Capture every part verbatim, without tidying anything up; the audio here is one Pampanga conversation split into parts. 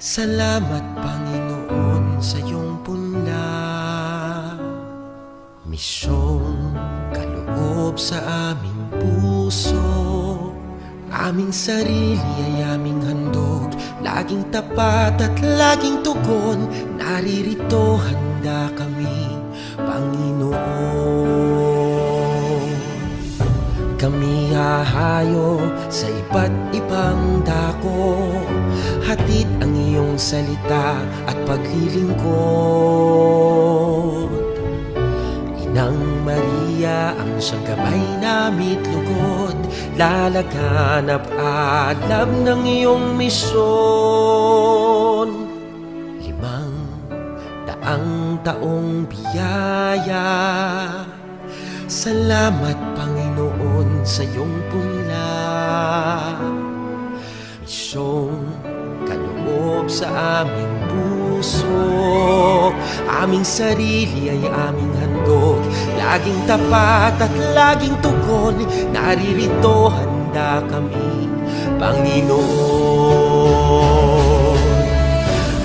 Salamat, Panginoon, sa iyong punla. Misyong kaloob sa aming puso, aming sarili ay aming handog, laging tapat at laging tugon, naririto handa kami, Panginoon. Kami hahayo sa iba't ibang dako, hatid ang iyong salita at paglilingkod. Inang Maria ang siyang gabay nami't lugod, lalaganap alam ng iyong misyon. Limang daang taong biyaya. Salamat, Panginoon, sa iyong punla. Misyong kaloob sa aming puso, aming sarili ay aming handog, laging tapat at laging tugon, naririto handa kami, Panginoon.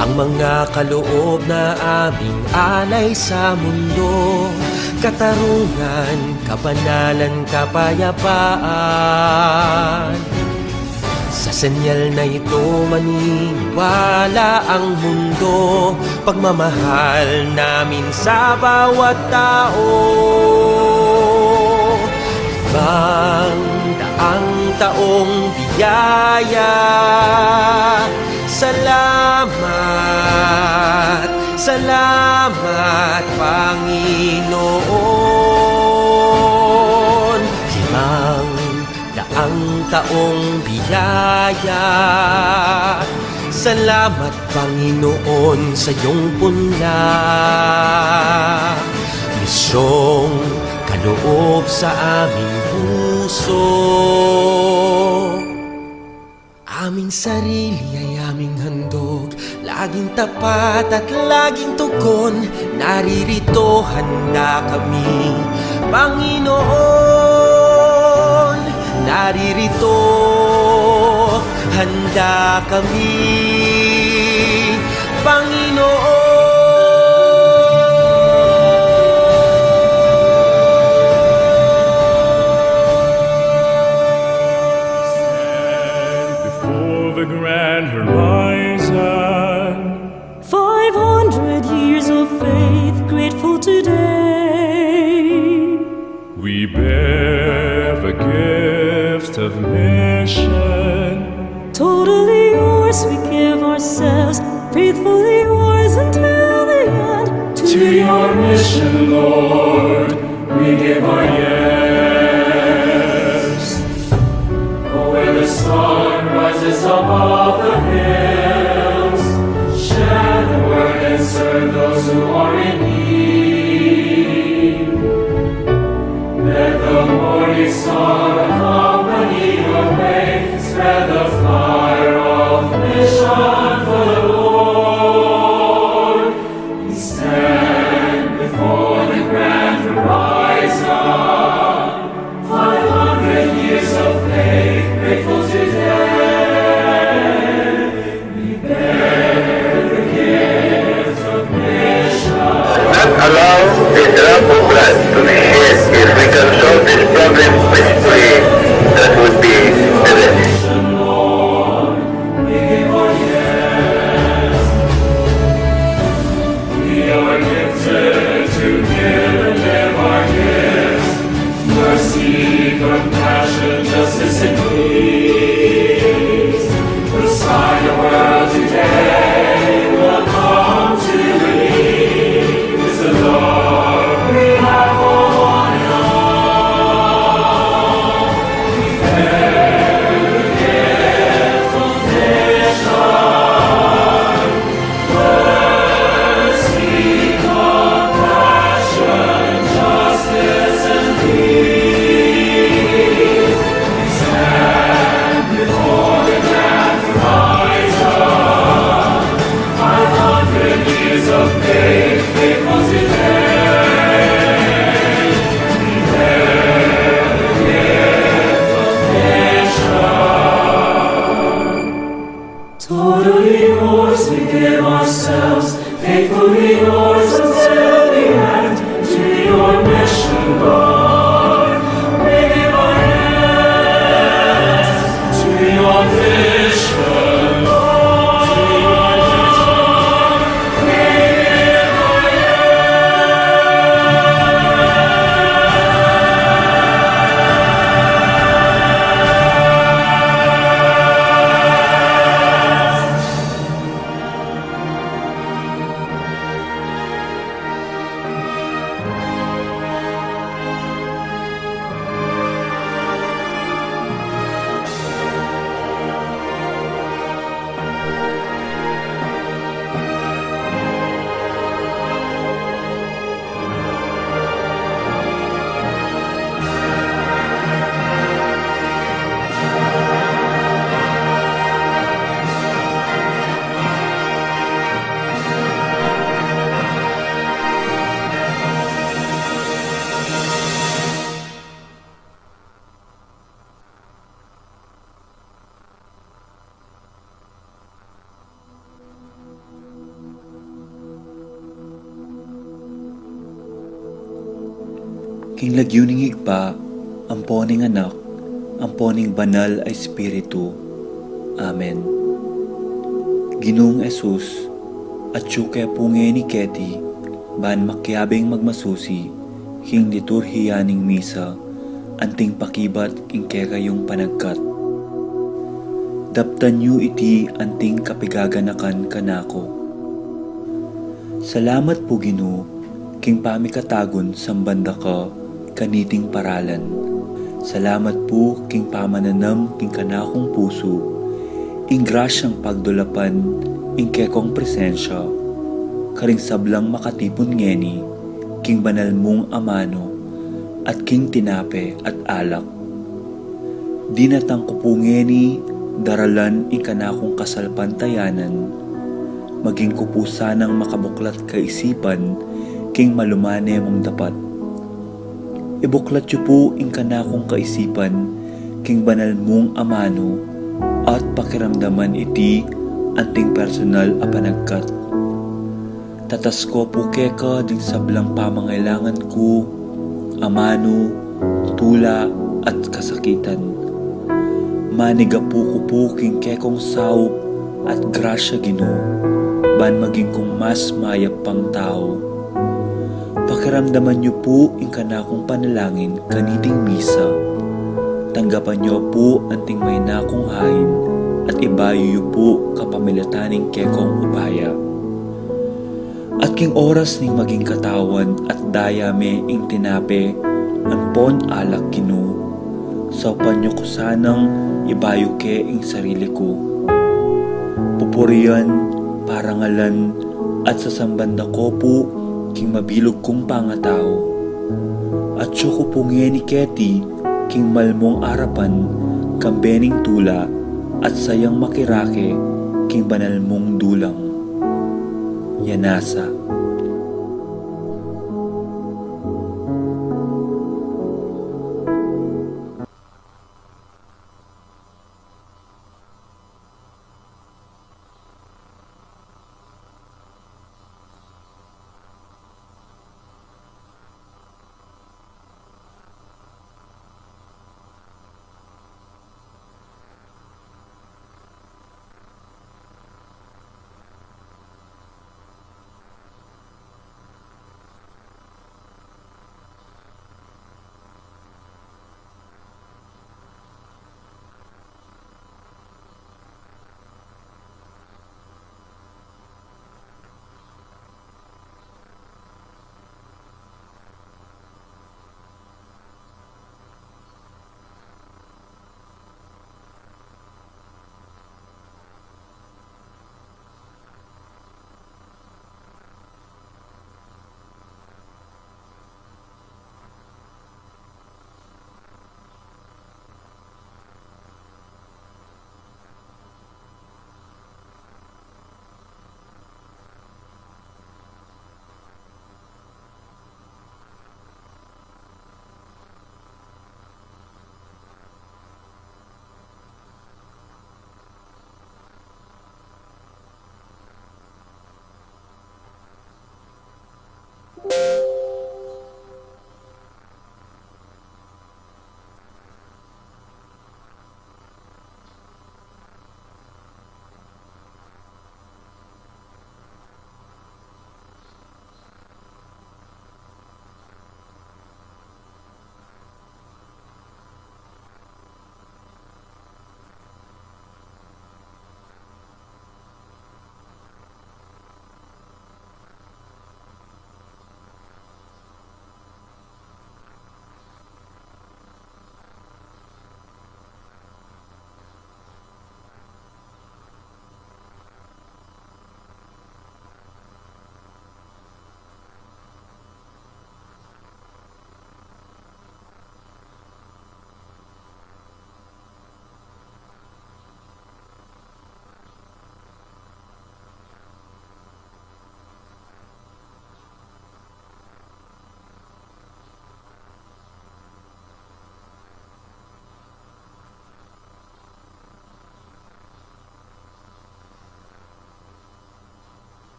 Ang mga kaloob na aming alay sa mundo, katarungan, kabanalan, kapayapaan. Sa senyal na ito maniniwala ang mundo, pagmamahal namin sa bawat tao. Limang daang taong biyaya. Salamat, salamat, Panginoon. Limang daang taong biyaya. Salamat, Panginoon, sa iyong punla. Misyong kaloob sa aming puso. Aming sarili ay aming handog, laging tapat at laging tugon, naririto handa kami, Panginoon. Naririto handa kami, Panginoon. Stand before the grand horizon. Five hundred years of faith, grateful today. We bear the gift of mission. Totally yours, we give ourselves, faithfully yours until the end. To your mission, Lord, we give our yes. Where the sun rises above the hills, share the word and serve those who are in need. Let the morning star accompany your way, spread the fire of mission for the Lord. We stand before the grand horizon, five hundred years of faith, grateful today. We bear the gift of mission. Not allow a drop of blood to be shed. If we can solve this problem peacefully, that would be the best. We are gifted to give and live our gifts. Mercy, compassion, justice, and peace. The sign of world today will come to believe is the love we have for Yours we give ourselves, faithfully yours until the end, to your mission, Lord. We give our hands to your vision, Lord. King lagyu ning Ibpa, ampo ning Anak, ampo ning Banal a Espiritu. Amen. Ginung Jesus, atyu ke pu ngeni keti, ban makiabing magmasusi king liturhiya ning misa, anting pakibat king kekayung panagkat. Daptan yu iti anting kapigaganakan kanaku. Salamat pu, Ginu, king pamikatagun samban da ka kaniting paralan. Salamat pu king pamananam king kanakung pusu ing grasyang pagdulapan ing kekong presensya karing sablang makatipun ngeni king banal mung amanu at king tinape at alak. Dinatang ku pu ngeni daralan ing kanakung kasalpantayanan, maging ku pu sanang makabuklat kaisipan king malumane mung dapat. Ibuklat yu pu ing kanakung kaisipan king banal mung amanu at pakiramdaman iti anting personal a panagkat. Tatas ko pu keka ding sablang pamangailangan ku, amanu, tula, at kasakitan. Manigapu ku pu king kekong saup at grasya, Ginu, ban maging kung mas mayap pang tau. Pakiramdaman yu pu ing kanakung panalangin kaniting misa. Tanggapan yu pu anting maina kung hain at ibayu yu pu kapamilatan ning kekong upaya. At king oras ning maging katawan at daya me ing tinape ampon alak, Ginu, saupan yu ku sanang ibayu ke ing sarili ku. Pupurian, parangalan, at sasamban da ko pu king mabilug kung pangatau. Atyu ku pu ngeni keti king malmung arapan kambe ning tula at sayang makirake king banal mung dulang. Yanasa.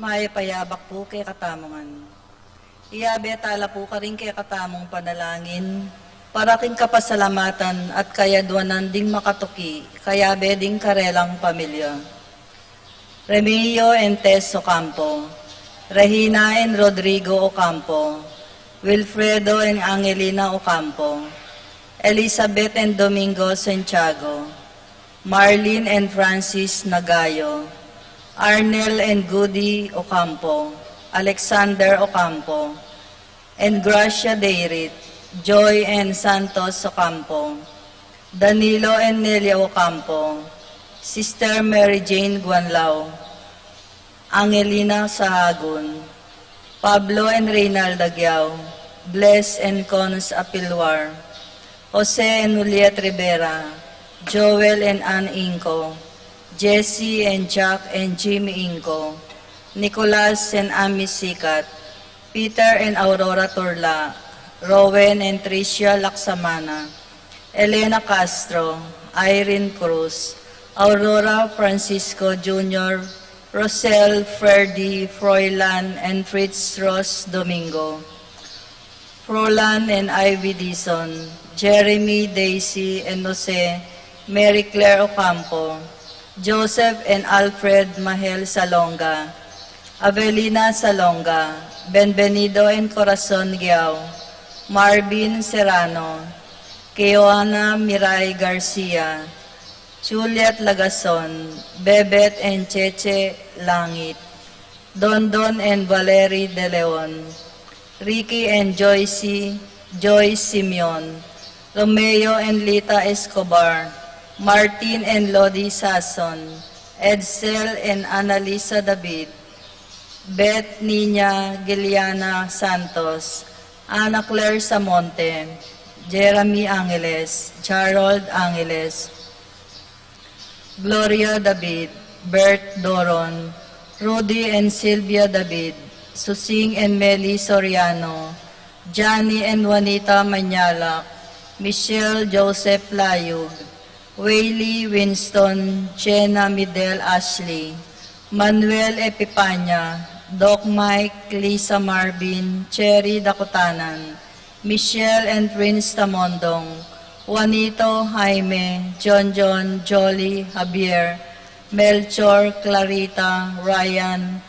Mayap a yabak pu kekatamu ngan. Iyabe tala pu karing kekatamung panalangin para king kapasalamatan at kayadwanan ding makatuki kayabe ding karelang pamilya. Remigio and Tess Ocampo, Regina and Rodrigo Ocampo, Wilfredo and Angelina Ocampo, Elizabeth and Domingo Santiago, Marlene and Francis Nagayo, Arnel and Goody Ocampo, Alexander Ocampo, and Gracia Deirit, Joy and Santos Ocampo, Danilo and Nelia Ocampo, Sister Mary Jane Guanlao, Angelina Sahagun, Pablo and Reynalda Giao, Bless and Cons Apilwar, Jose and Juliet Rivera, Joel and Ann Inco, Jesse and Jack and Jimmy Inco, Nicolas and Ami Sikat, Peter and Aurora Turla, Rowen and Tricia Laksamana, Elena Castro, Irene Cruz, Aurora Francisco Junior, Rosel Ferdy Froilan and Fritz Ross Domingo, Frolan and Ivy Dizon, Jeremy, Daisy and Jose, Mary Claire Ocampo, Joseph and Alfred Mahel Salonga, Avelina Salonga, Benvenido and Corazon Giao, Marvin Serrano, Keoana Miray Garcia, Juliet Lagason, Bebet and Cheche Langit, Dondon and Valerie De Leon, Ricky and Joyce, Joyce Simeon, Romeo and Lita Escobar, Martin and Lodi Sason, Edsel and Annalisa David, Beth Nina Giliana Santos, Ana Claire Samonte, Jeremy Angeles, Gerald Angeles, Gloria David, Bert Doron, Rudy and Sylvia David, Susing and Meli Soriano, Johnny and Juanita Mañalak, Michelle Joseph Layug, Waylee Winston, Jenna Midel Ashley, Manuel Epipanya, Doc Mike, Lisa Marvin, Cherry Dakutanan, Michelle and Prince Tamondong, Juanito, Jaime, John John, Jolly, Javier, Melchor, Clarita, Ryan,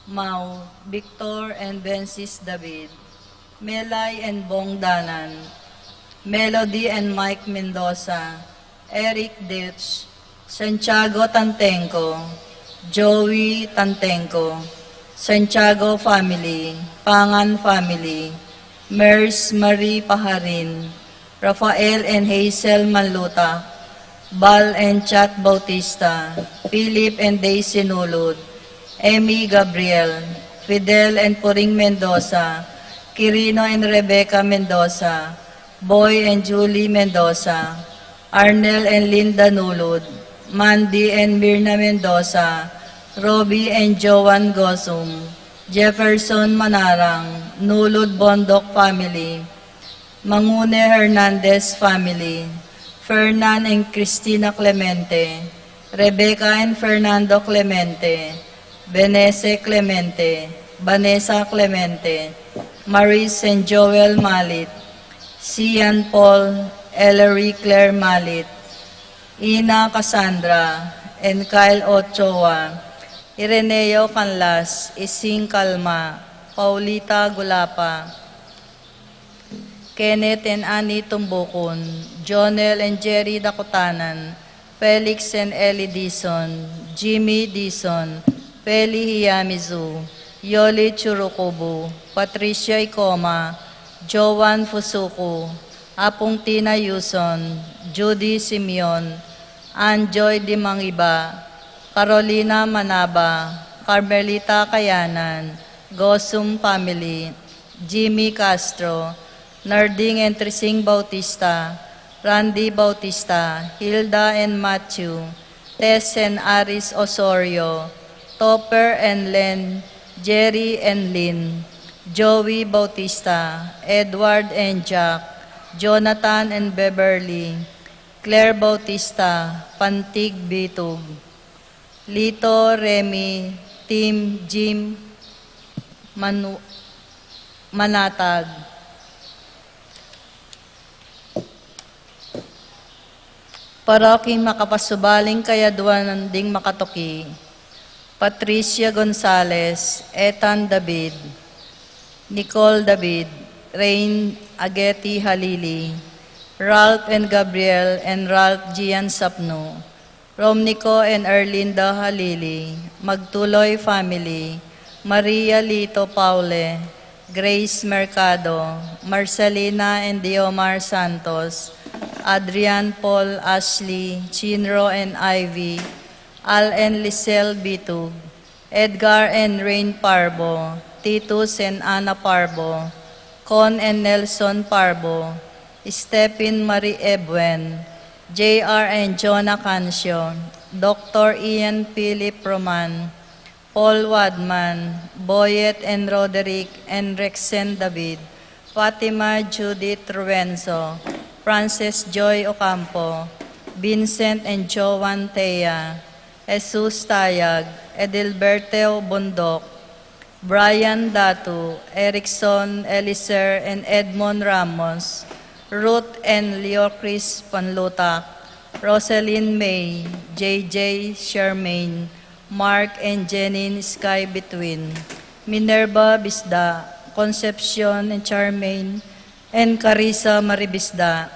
Mau, Victor and Vencis David, Melay and Bong Danan, Melody and Mike Mendoza, Eric Ditch, Santiago Tantenco, Joey Tantenco, Santiago family, Pangan family, Mers Marie Paharin, Rafael and Hazel Manluta, Bal and Chat Bautista, Philip and Daisy Nulud, Emmy Gabriel, Fidel and Puring Mendoza, Quirino and Rebecca Mendoza, Boy and Julie Mendoza, Arnel and Linda Nulud, Mandy and Mirna Mendoza, Robbie and Joan Gozum, Jefferson Manarang, Nulud Bondoc family, Mangune Hernandez family, Fernan and Cristina Clemente, Rebecca and Fernando Clemente, Benese Clemente, Vanessa Clemente, Maris and Joel Malit, Sian Paul, Ellery Claire Malit, Ina Cassandra, and Kyle Ochoa, Ireneo Canlas, Ising Calma, Paulita Gulapa, Kenneth and Annie Tumbukun, Jonel and Jerry Dakutanan, Felix and Ellie Dizon, Jimmy Dizon, Feli Hiyamizu, Yoli Churukubu, Patricia Icoma, Joan Fusuku, Apung Tina Yuson, Judy Simeon, Anjoy Dimangiba, Carolina Manaba, Carmelita Kayanan, Gosum family, Jimmy Castro, Narding and Trising Bautista, Randy Bautista, Hilda and Matthew, Tess and Aris Osorio, Topper and Len, Jerry and Lynn, Joey Bautista, Edward and Jack, Jonathan and Beverly, Claire Bautista, Pantig Bitug, Lito, Remy, Tim Jim Manu-, Manatag. Para king makapasubaling kayaduanan ding makatuki, Patricia Gonzalez, Ethan David, Nicole David, Rain Ageti Halili, Ralph and Gabriel and Ralph Gian Sapnu, Romnico and Erlinda Halili, Magtuloy family, Maria Lito Paule, Grace Mercado, Marcelina and Diomar Santos, Adrian Paul Ashley, Chinro and Ivy, Al and Lisel Bitug, Edgar and Rain Parbo, Titus and Ana Parbo, Con and Nelson Parbo, Stephen Marie Ebuen, J R and Jonah Cancio, Doctor Ian Philip Roman, Paul Wadman, Boyet and Roderick and Rexen David, Fatima Judith Ruenzo, Frances Joy Ocampo, Vincent and Joan Thea, Jesus Tayag, Edilberto Bundok, Brian Datu, Erickson Eliser and Edmond Ramos, Ruth and Leocris Panlutak, Roselyn May, J J Shermaine, Mark and Jenin Sky Between, Minerva Bisda, Concepcion and Charmaine, and Carissa Maribisda,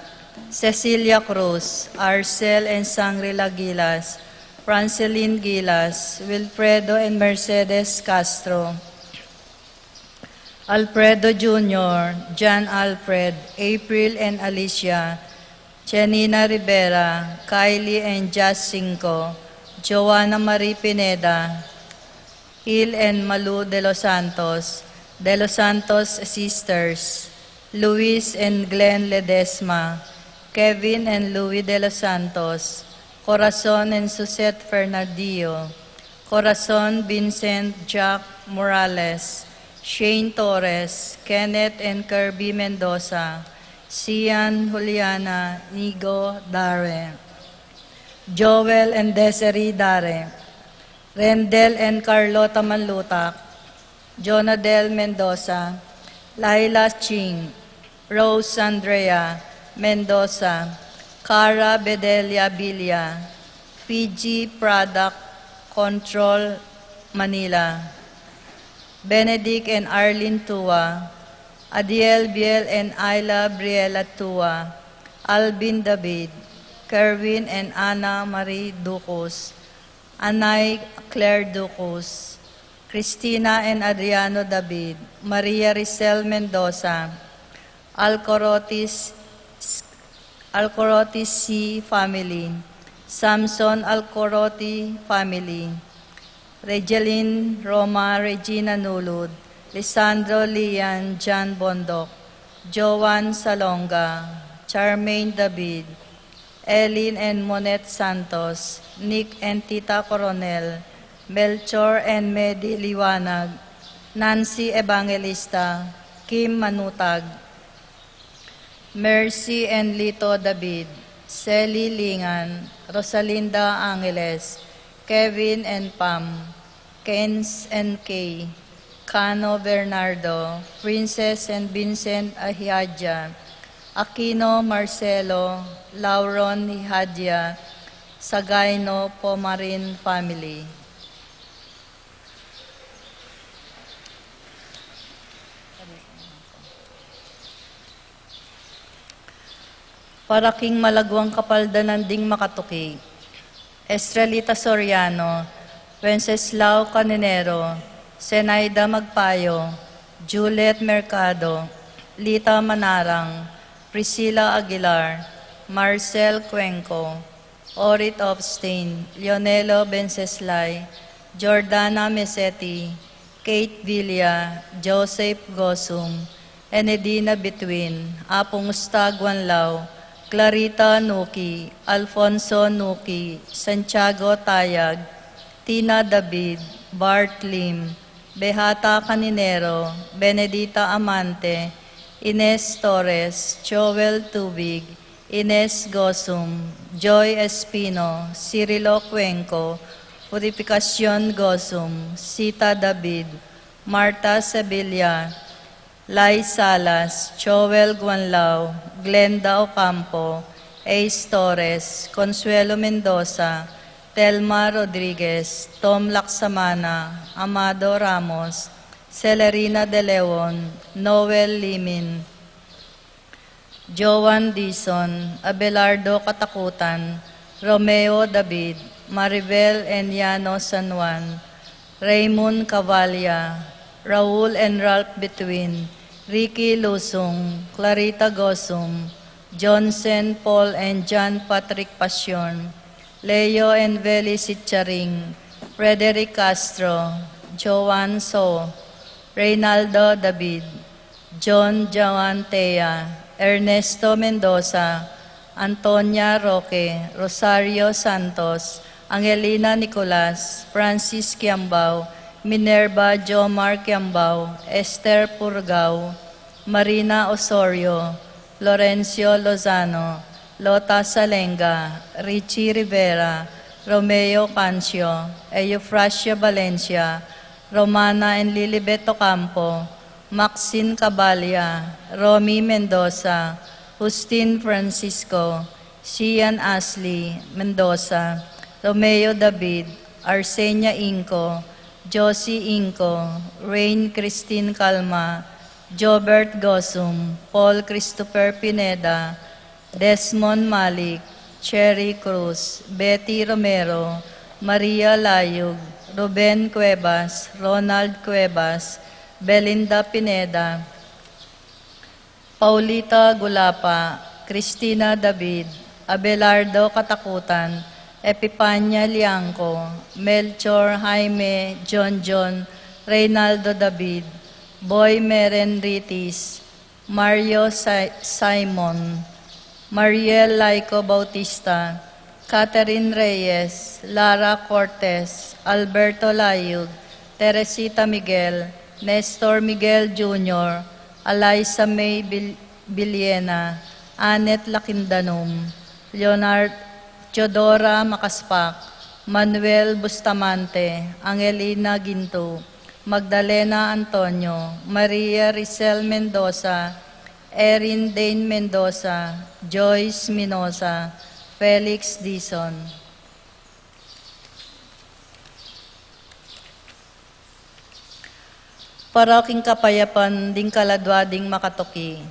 Cecilia Cruz, Arcel and Sangrila Gilas, Francelin Gilas, Wilfredo and Mercedes Castro, Alfredo Junior, John Alfred, April and Alicia, Janina Rivera, Kylie and Jacinco, Joanna Marie Pineda, Hil and Malu de los Santos, De los Santos Sisters, Luis and Glenn Ledesma, Kevin and Louis de los Santos, Corazon and Suzette Fernandillo, Corazon Vincent Jack Morales, Shane Torres, Kenneth and Kirby Mendoza, Sian Juliana Nigo Dare, Joel and Desiree Dare, Rendel and Carlota Manlutak, Jonadel Mendoza, Laila Ching, Rose Andrea Mendoza, Cara Bedelia Villa, Fiji Product Control Manila, Benedict and Arlene Tua, Adiel Biel and Ayla Briella Tua, Alvin David, Kerwin and Ana Marie Ducos, Anay Claire Ducos, Cristina and Adriano David, Maria Ricel Mendoza, Alcorotis, Alcorotis C family, Samson Alcoroti family, Regelin Roma Regina Nulud, Lisandro Lian Jan Bondoc, Joan Salonga, Charmaine David, Elin and Monet Santos, Nick and Tita Coronel, Melchor and Medi Liwanag, Nancy Evangelista, Kim Manutag, Mercy and Lito David, Sally Lingan, Rosalinda Angeles, Kevin and Pam, Kens and Kay, Cano Bernardo, Princess and Vincent Ahiadia, Aquino Marcelo, Lauron Hiadia, Sagaino Pomarin family. Para king malaguang kapaldanan ding makatuki, Estrelita Soriano, Wenceslao Caninero, Zenaida Magpayo, Juliet Mercado, Lita Manarang, Priscilla Aguilar, Marcel Cuenco, Orit Obstin, Leonelo Benceslay, Jordana Meseti, Kate Villa, Joseph Gosum, Enedina Between, Apung Ustag Wanlaw, Clarita Nuki, Alfonso Nuki, Santiago Tayag, Tina David, Bart Lim, Behata Caninero, Benedita Amante, Ines Torres, Joel Tubig, Ines Gosum, Joy Espino, Cirilo Cuenco, Purificacion Gozum, Sita David, Martha Sevilla, Lai Salas, Joel Guanlao, Glenda Ocampo, Ace Torres, Consuelo Mendoza, Telma Rodriguez, Tom Laksamana, Amado Ramos, Celerina De Leon, Noel Limin, Joan Dizon, Abelardo Katakutan, Romeo David, Maribel Eniano San Juan, Raymond Cavalla, Raul and Ralph Between, Ricky Lusung, Clarita Gozum, Johnson Paul and John Patrick Pasion, Leo and Veli Sitcharing, Frederick Castro, Joan So, Reynaldo David, John Joan Tea, Ernesto Mendoza, Antonia Roque, Rosario Santos, Angelina Nicolas, Francis Kiambao, Minerva Jomar Kiambao, Esther Purgao, Marina Osorio, Florencio Lozano, Lota Salenga, Richie Rivera, Romeo Cancio, Eufrasia Valencia, Romana and Lilibet Ocampo, Maxine Cabalia, Romy Mendoza, Justin Francisco, Sian Ashley Mendoza, Romeo David, Arsenia Inco, Josie Inco, Rain Christine Calma, Jobert Gosum, Paul Christopher Pineda, Desmond Malik, Cherry Cruz, Betty Romero, Maria Layug, Ruben Cuevas, Ronald Cuevas, Belinda Pineda, Paulita Gulapa, Christina David, Abelardo Katakutan, Epipania Liangco, Melchor Jaime, John John, Reynaldo David, Boy Meren Ritis, Mario Si-, Simon, Mariel Laico Bautista, Catherine Reyes, Lara Cortez, Alberto Layug, Teresita Miguel, Nestor Miguel Junior, Alaisa May Bil-, Biliena, Annette Lakindanum, Leonard, Teodora Makaspak, Manuel Bustamante, Angelina Ginto, Magdalena Antonio, Maria Ricel Mendoza, Erin Dane Mendoza, Joyce Minosa, Felix Dizon. Para king kapayapan ding kaladua ding makatuki.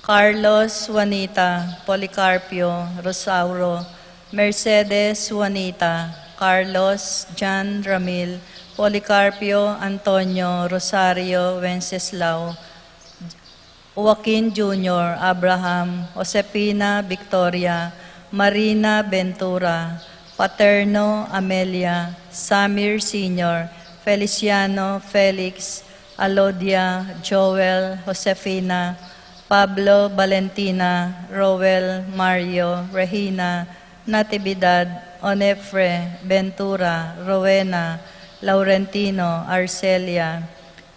Carlos, Juanita, Policarpio, Rosauro, Mercedes, Juanita, Carlos, John, Ramil, Policarpio, Antonio, Rosario, Wenceslao, Joaquin Junior, Abraham, Josefina, Victoria, Marina, Ventura, Paterno, Amelia, Samir Senior, Feliciano, Felix, Alodia, Joel, Josefina, Pablo, Valentina, Roel, Mario, Regina, Natividad, Onefre, Ventura, Rowena, Laurentino, Arcelia,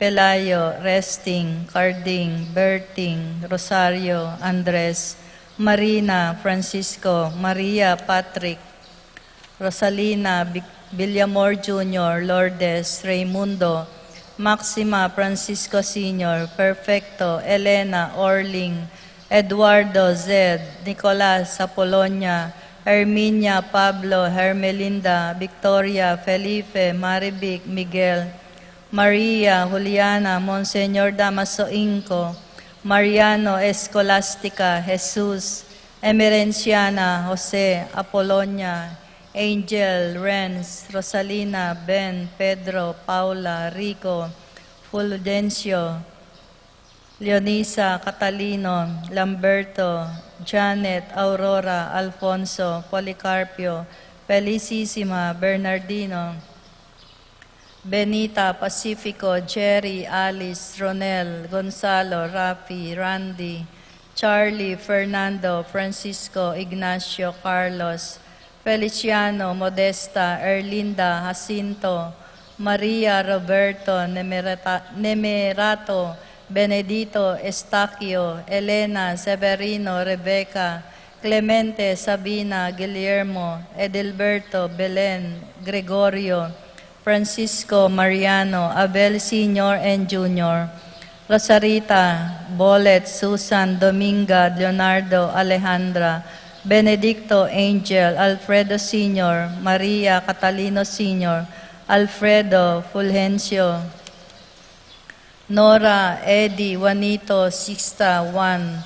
Pelayo, Resting, Carding, Berting, Rosario, Andres, Marina, Francisco, Maria, Patrick, Rosalina, Bi-, Villamor Junior, Lourdes, Raymundo, Maxima, Francisco Senior, Perfecto, Elena, Orling, Eduardo, Zed, Nicolas, Apolonia, Herminia, Pablo, Hermelinda, Victoria, Felipe, Marivic, Miguel, Maria, Juliana, Monseñor Damaso Inco, Mariano, Escolastica, Jesus, Emerenciana, Jose, Apolonia, Angel, Renz, Rosalina, Ben, Pedro, Paula, Rico, Fulgencio, Leonisa, Catalino, Lamberto, Janet, Aurora, Alfonso, Policarpio, Felicissima, Bernardino, Benita, Pacifico, Jerry, Alice, Ronel, Gonzalo, Rafi, Randy, Charlie, Fernando, Francisco, Ignacio, Carlos, Feliciano, Modesta, Erlinda, Jacinto, Maria, Roberto, Nemerata-, Nemerato, Benedito, Estaquio, Elena, Severino, Rebecca, Clemente, Sabina, Guillermo, Edilberto, Belen, Gregorio, Francisco, Mariano, Abel Senior and Junior, Rosarita, Bolet, Susan, Dominga, Leonardo, Alejandra, Benedicto, Angel, Alfredo Senior, Maria, Catalino Senior, Alfredo, Fulgencio, Nora, Eddie, Juanito, Sixta, Juan,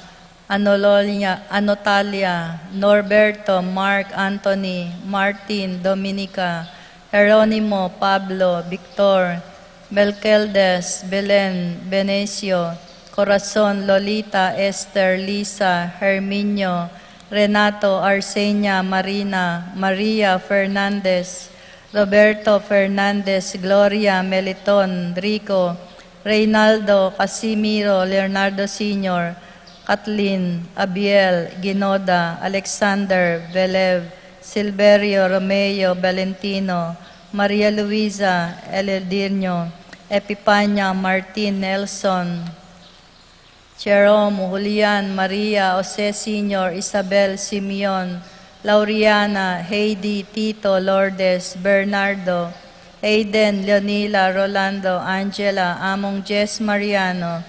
Anololia, Anotalia, Norberto, Mark, Anthony, Martin, Dominica, Jeronimo, Pablo, Victor, Melqueldes, Belen, Benecio, Corazon, Lolita, Esther, Lisa, Herminio, Renato, Arsenia, Marina, Maria, Fernandez, Roberto Fernandez, Gloria, Meliton, Rico, Reynaldo, Casimiro, Leonardo Senior, Kathleen, Abiel, Ginoda, Alexander, Belev, Silverio, Romeo, Valentino, Maria Luisa, Eldinio, Epipania, Martin, Nelson, Jerome, Julian, Maria, Jose Senior, Isabel, Simeon, Lauriana, Heidi, Tito, Lourdes, Bernardo, Aiden, Leonila, Rolando, Angela, Among Jess, Mariano,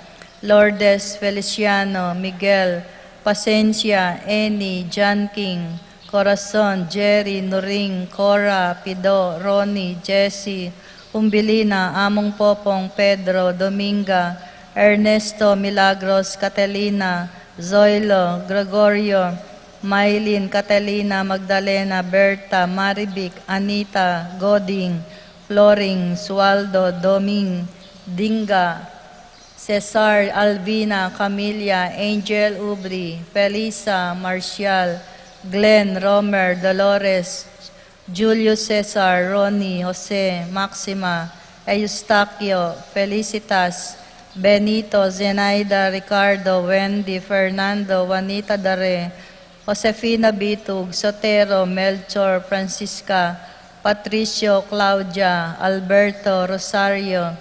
Lourdes, Feliciano, Miguel, Pasencia, Annie, John King, Corazon, Jerry, Nuring, Cora, Pido, Ronnie, Jessie, Umbilina, Among Popong, Pedro, Dominga, Ernesto, Milagros, Catalina, Zoilo, Gregorio, Maylin, Catalina, Magdalena, Berta, Marivic, Anita, Goding, Floring, Sualdo, Doming, Dinga, Cesar, Alvina, Camilla, Angel, Ubri, Felisa, Marcial, Glenn, Romer, Dolores, Julius Cesar, Ronnie, Jose, Maxima, Eustaquio, Felicitas, Benito, Zenaida, Ricardo, Wendy, Fernando, Juanita Dare, Josefina Bitug, Sotero, Melchor, Francisca, Patricio, Claudia, Alberto, Rosario,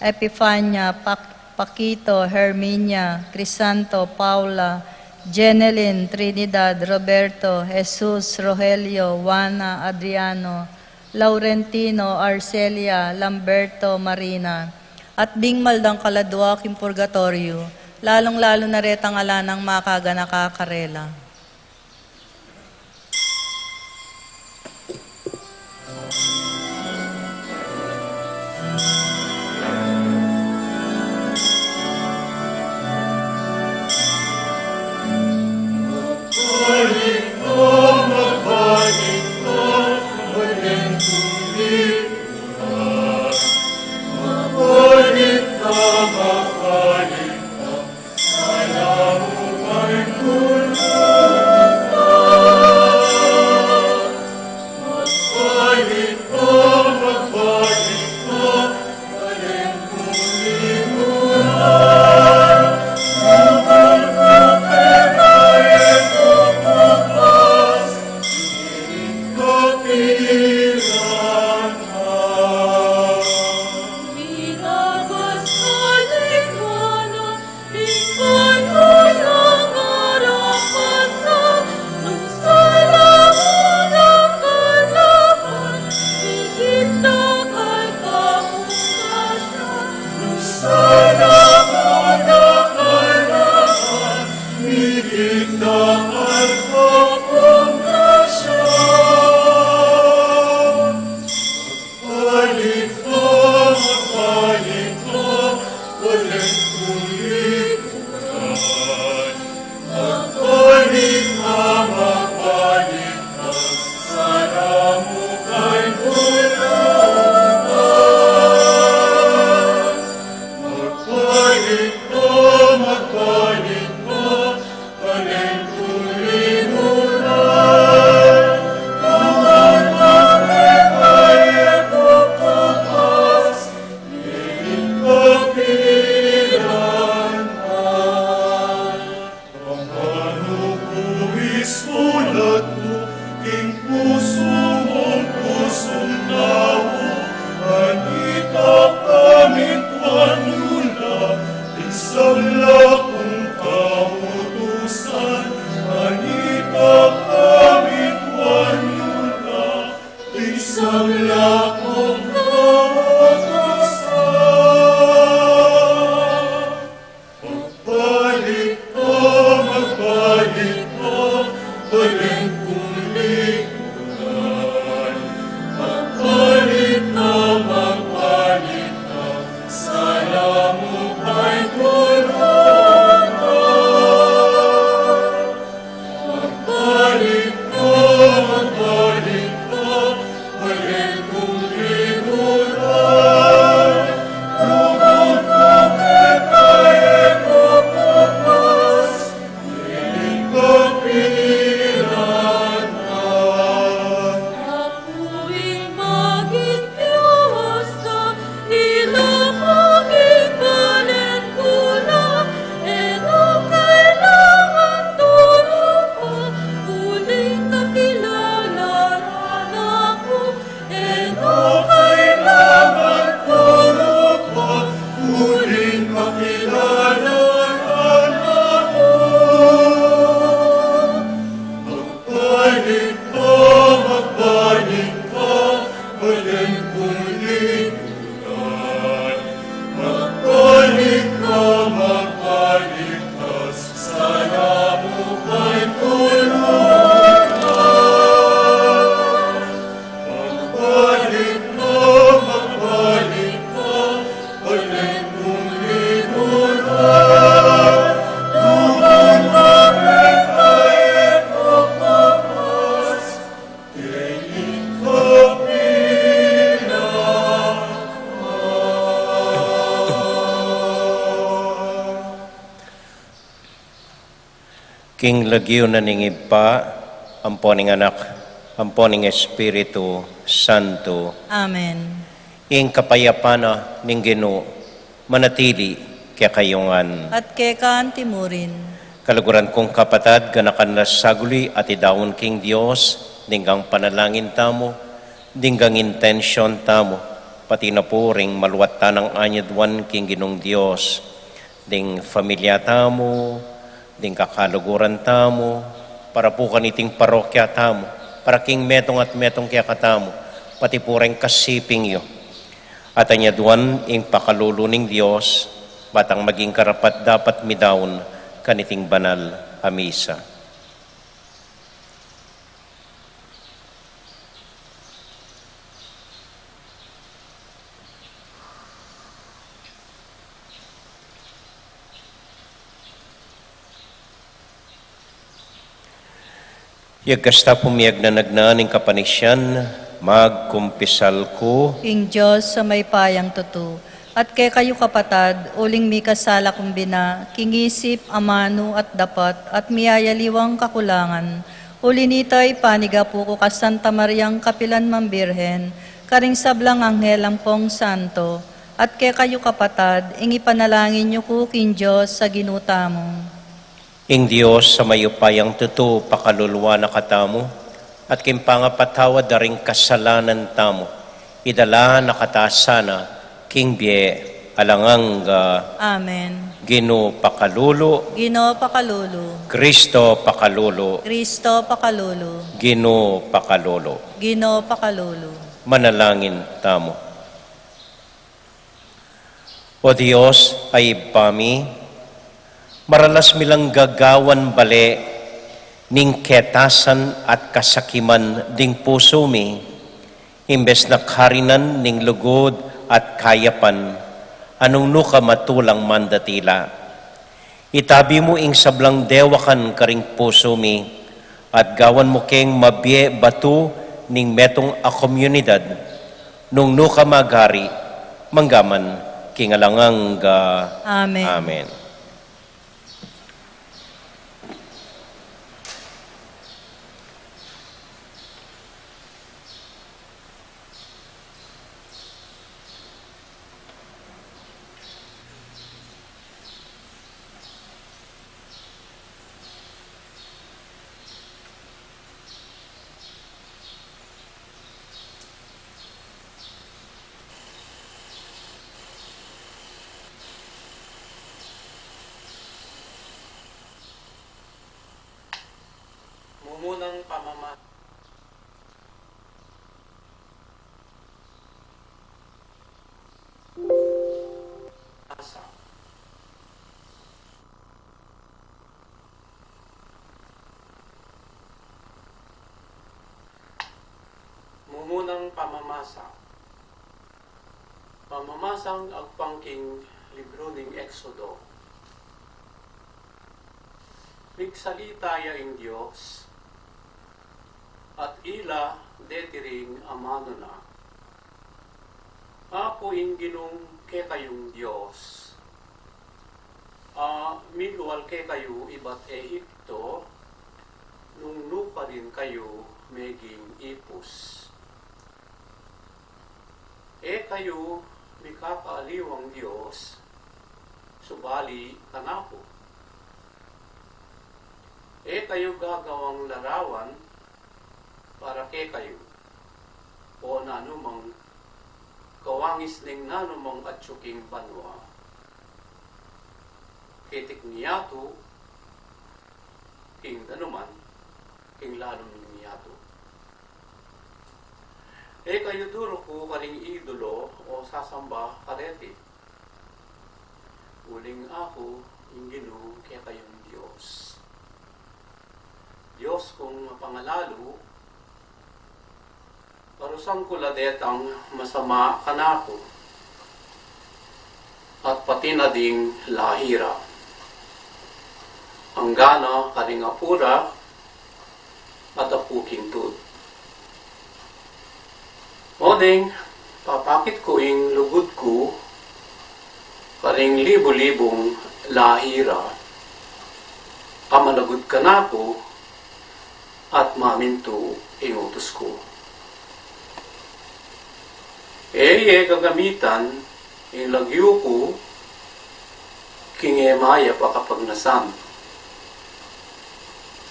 Epifania, Pac-, Paquito, Herminia, Crisanto, Paula, Jenelyn, Trinidad, Roberto, Jesus, Rogelio, Juana, Adriano, Laurentino, Arcelia, Lamberto, Marina, at ding maldang kaladua king purgatoryo, lalung-lalu na retang ala nang makaganaka karela. Sabla kung kautusan. Magbalik ka, magbalik ka, Balen kung likuran. Magbalik ka, magbalik ka, sala mu pa'y tulunan. Magbalik ka, magbalik ka, Balen kung likuran. Lumang ka, kaya ko pumas, piling ka pilan na. Aku ing maging Dios ka, ila maging Balen ku na, e no kailangan tulu pa, uling kakilala na ku, e no kailangan tulu pa, uling kakilala na ku. Magbalik ka, magbalik ka, Balen kung likuran. Magbalik ka, magbalik ka, sala mu pa'y tulunan. Magbalik ka, magbalik ka, Balen kung likuran. Lumang ka, kaya ko pumas, King lagyu na ning Ibpa, ampo ning Anak, ampo ning Espiritu Santo. Amen. Ing kapayapan na ning Ginu manatili kekayu ngan. At keka antimurin. Kaluguran kung kapatad, ganakan la saguli at idaun king Dios ding gang panalangin tamu, ding gang intensyon tamu, pati na pu ring maluat tanang anyaduan king Ginung Dios, ding familia tamu, ding kakaluguran tamu, para pu kaniting parokya tamu, para king metung at metung kekatamu, pati pu reng kasiping yu. At anyaduan ing pakalulu ning Dios, batang maging karapat-dapat midaun kaniting banal a misa. Iyagkas ta pu miyagnanagnan ing kapanisian, magkumpisal ku. King Dios a mayupayang tutu, at kekayu kapatad, uling mikasala kung bina, king isip, amanu, at dapat, at miyayaliwang kakulangan. Uli nita, ipanigapu ku ka Santa Mariang kapilan mang Birhen, karing sablang anghel ampong santo, at kekayu kapatad, ing ipanalangin yu ku king Dios a Ginu tamu. Ing Dios a mayupayang tutu pakaluluan na katamu, at king pangapatawad da ring kasalanan tamu, idala na kata sana king bie alang angga. Amen. Ginu pakalulu. Ginu pakalulu. Kristo pakalulu. Kristo pakalulu. Ginu pakalulu. Ginu pakalulu. Manalangin tamu. O Dios a Ibpa mi, maralas mi lang gagawan bale ning ketasan at kasakiman ding pusu mi, imbes na karinan ning lugud at kayapan a nung nuka matulang mandatila. Itabi mu ing sablang dewakan karing pusu mi, at gawan mu keng mabie batu ning metung a komunidad, nung nuka magari, manggaman king alang angga. Amen. Amen. Mumunang pamama- Munang pamamasa. Pamamasang agpang king libru ning Exodo. Migsalita ya ing Dios, at ila deti ring amanu na, Aku ing Ginung kekayung Dios, a milual kekayu ibat Egipto, nung nukarin kayu meging ipus. E kayu mikakaaliwang dios, subali kanaku. E kayu gagawang larawan para kekayu, o nanumang kawangis ning nanumang atyu king banua, ketik ning yatu, king danuman, king lalung ning yatu. E kayu duruku karing idolo o sasamba kareti, uling aku ing Ginu kekayung Dios. Dios kung mapangalalu, parusan ku la detang masama kanaku, at pati na ding lahi ra, anggana karing apu ra, at apu king tud. Oneng papakit ku ing lugud ku karing libu-libung lahi ra, a malugud kanaku, at mamintu ing utus ku. E ye gagamitan ing lagyu ku king e mayap a kapagnasan.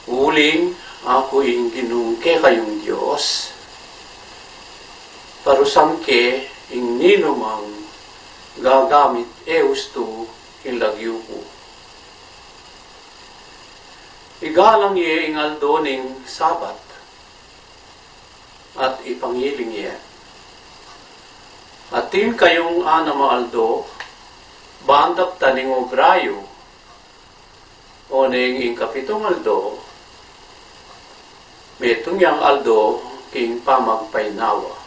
Uling aku ing Ginung kekayung Dios, parusan ke ing ninumang gagamit e ustu ing lagyu ku. Igalang ye ing aldo ning Sabat, at ipangiling ye. Atin kayung anam a aldo, ban daptan ing obra yu, oneng ing kapitung aldo, metung yang aldo king pamagpainawa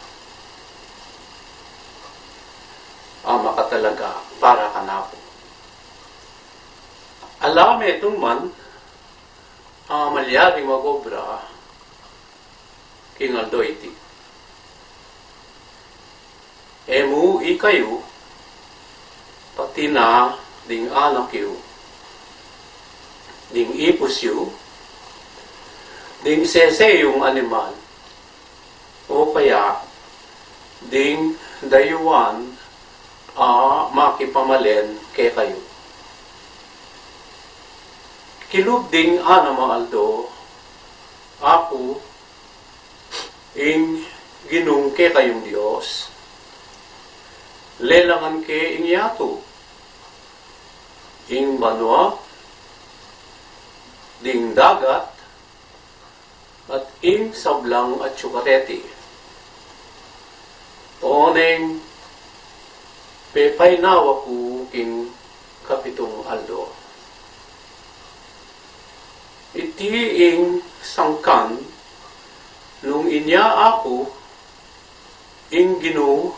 a makatalaga para kanaku. Ala metung man a malyaring mag-obra king aldo iti. E mu ikayu, pati na ding anak yu, ding ipus yu, ding sese yung animal, o kaya ding dayuan a makipamalen kekayu. Kilub ding anam a aldo, aku ing Ginung kekayung Dios, lelangan ke ing yatu, ing banua, ding dagat, at ing sablang atyu kareti. Oneng pepainawa ku king kapitung aldo. Iti ing sangkan nung inya aku ing Ginu,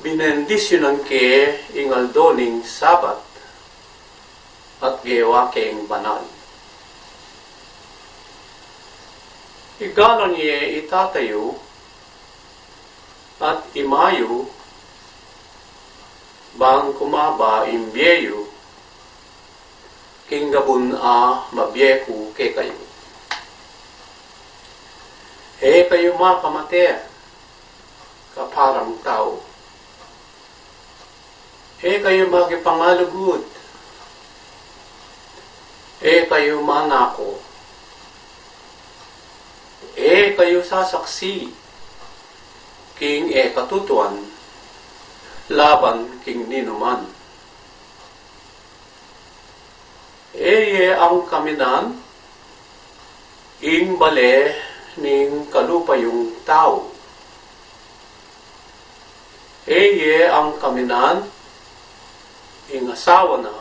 binendisyunan ke ing aldo ning Sabat, at gewa keng banal. Igalang ye i tata yu at i ama yu, ban kumaba ing bie yu king gabun a mabie ku kekayu. E kayu makamate kaparang tau. E kayu makipangalugud. E kayu manako. E kayu sasaksi king e katutuan laban king ninuman. E ye angkaminan ing bale ning kalupa yung tau. E ye angkaminan ing asawa na,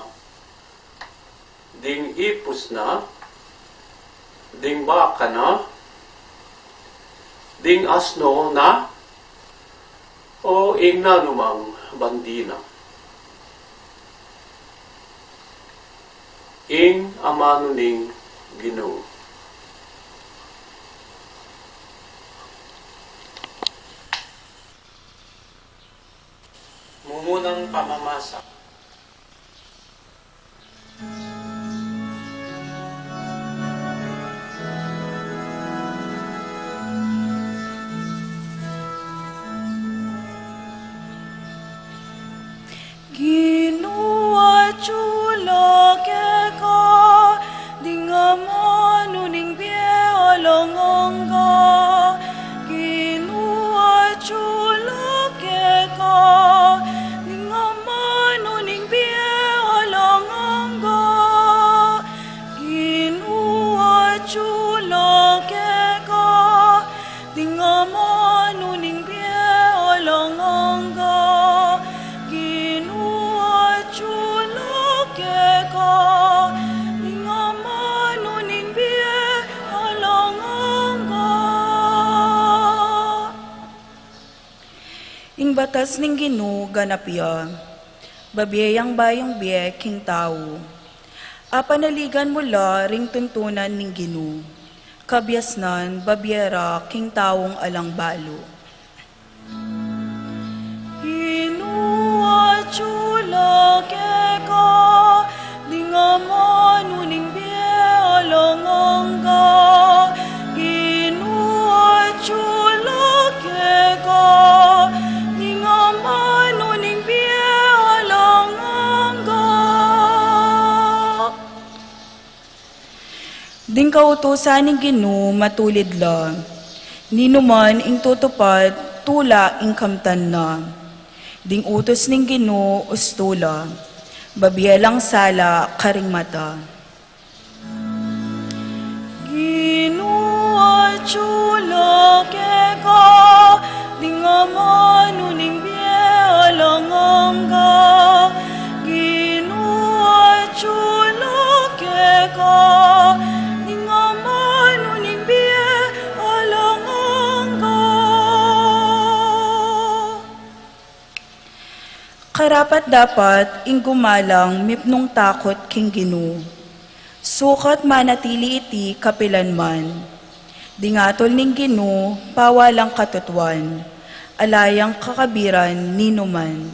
ding ipus na, ding baka na, Ding asno na, o ing nanumang bandi na. Ing amanu ning Ginu. Mumunang pamamasa. Ginu, atyu la keka, ding amanu ning bie alang angga. Ginu, atyu la keka, ding amanu ning bie alang angga. Ginu, atyu la keka, ding amanu ning bie alang angga. Ginu, atyu la keka, ding amanu ning bie alang angga. Ing batas ning Ginu ganap ya. Babie yang bayung bie king tau. Apanaligan mu la ring tuntunan ning Ginu. Kabiasnan, babie ra king taung alang balu. Ginu, atyu la keka, ding amanu ning bie alang angga. Ginu, atyu la keka, ding amanu ning bie alang angga. Ding kautusan ning Ginu matulid la. Ninuman ing tutupad, tula ing kamtan na. Ding utus ning Ginu ustu la. Babie lang sala karing mata. Ginu, atyu la keka, ding amanu ning bie alang angga. Ginu, atyu la keka, ding amanu ning bie alang angga. Karapat-dapat ing gumalang mipnung takut king Ginu. Sukat manatili iti kapilan man. Ding atul ning Ginu, pawalang katutuan, ala yang kakabiran ninuman.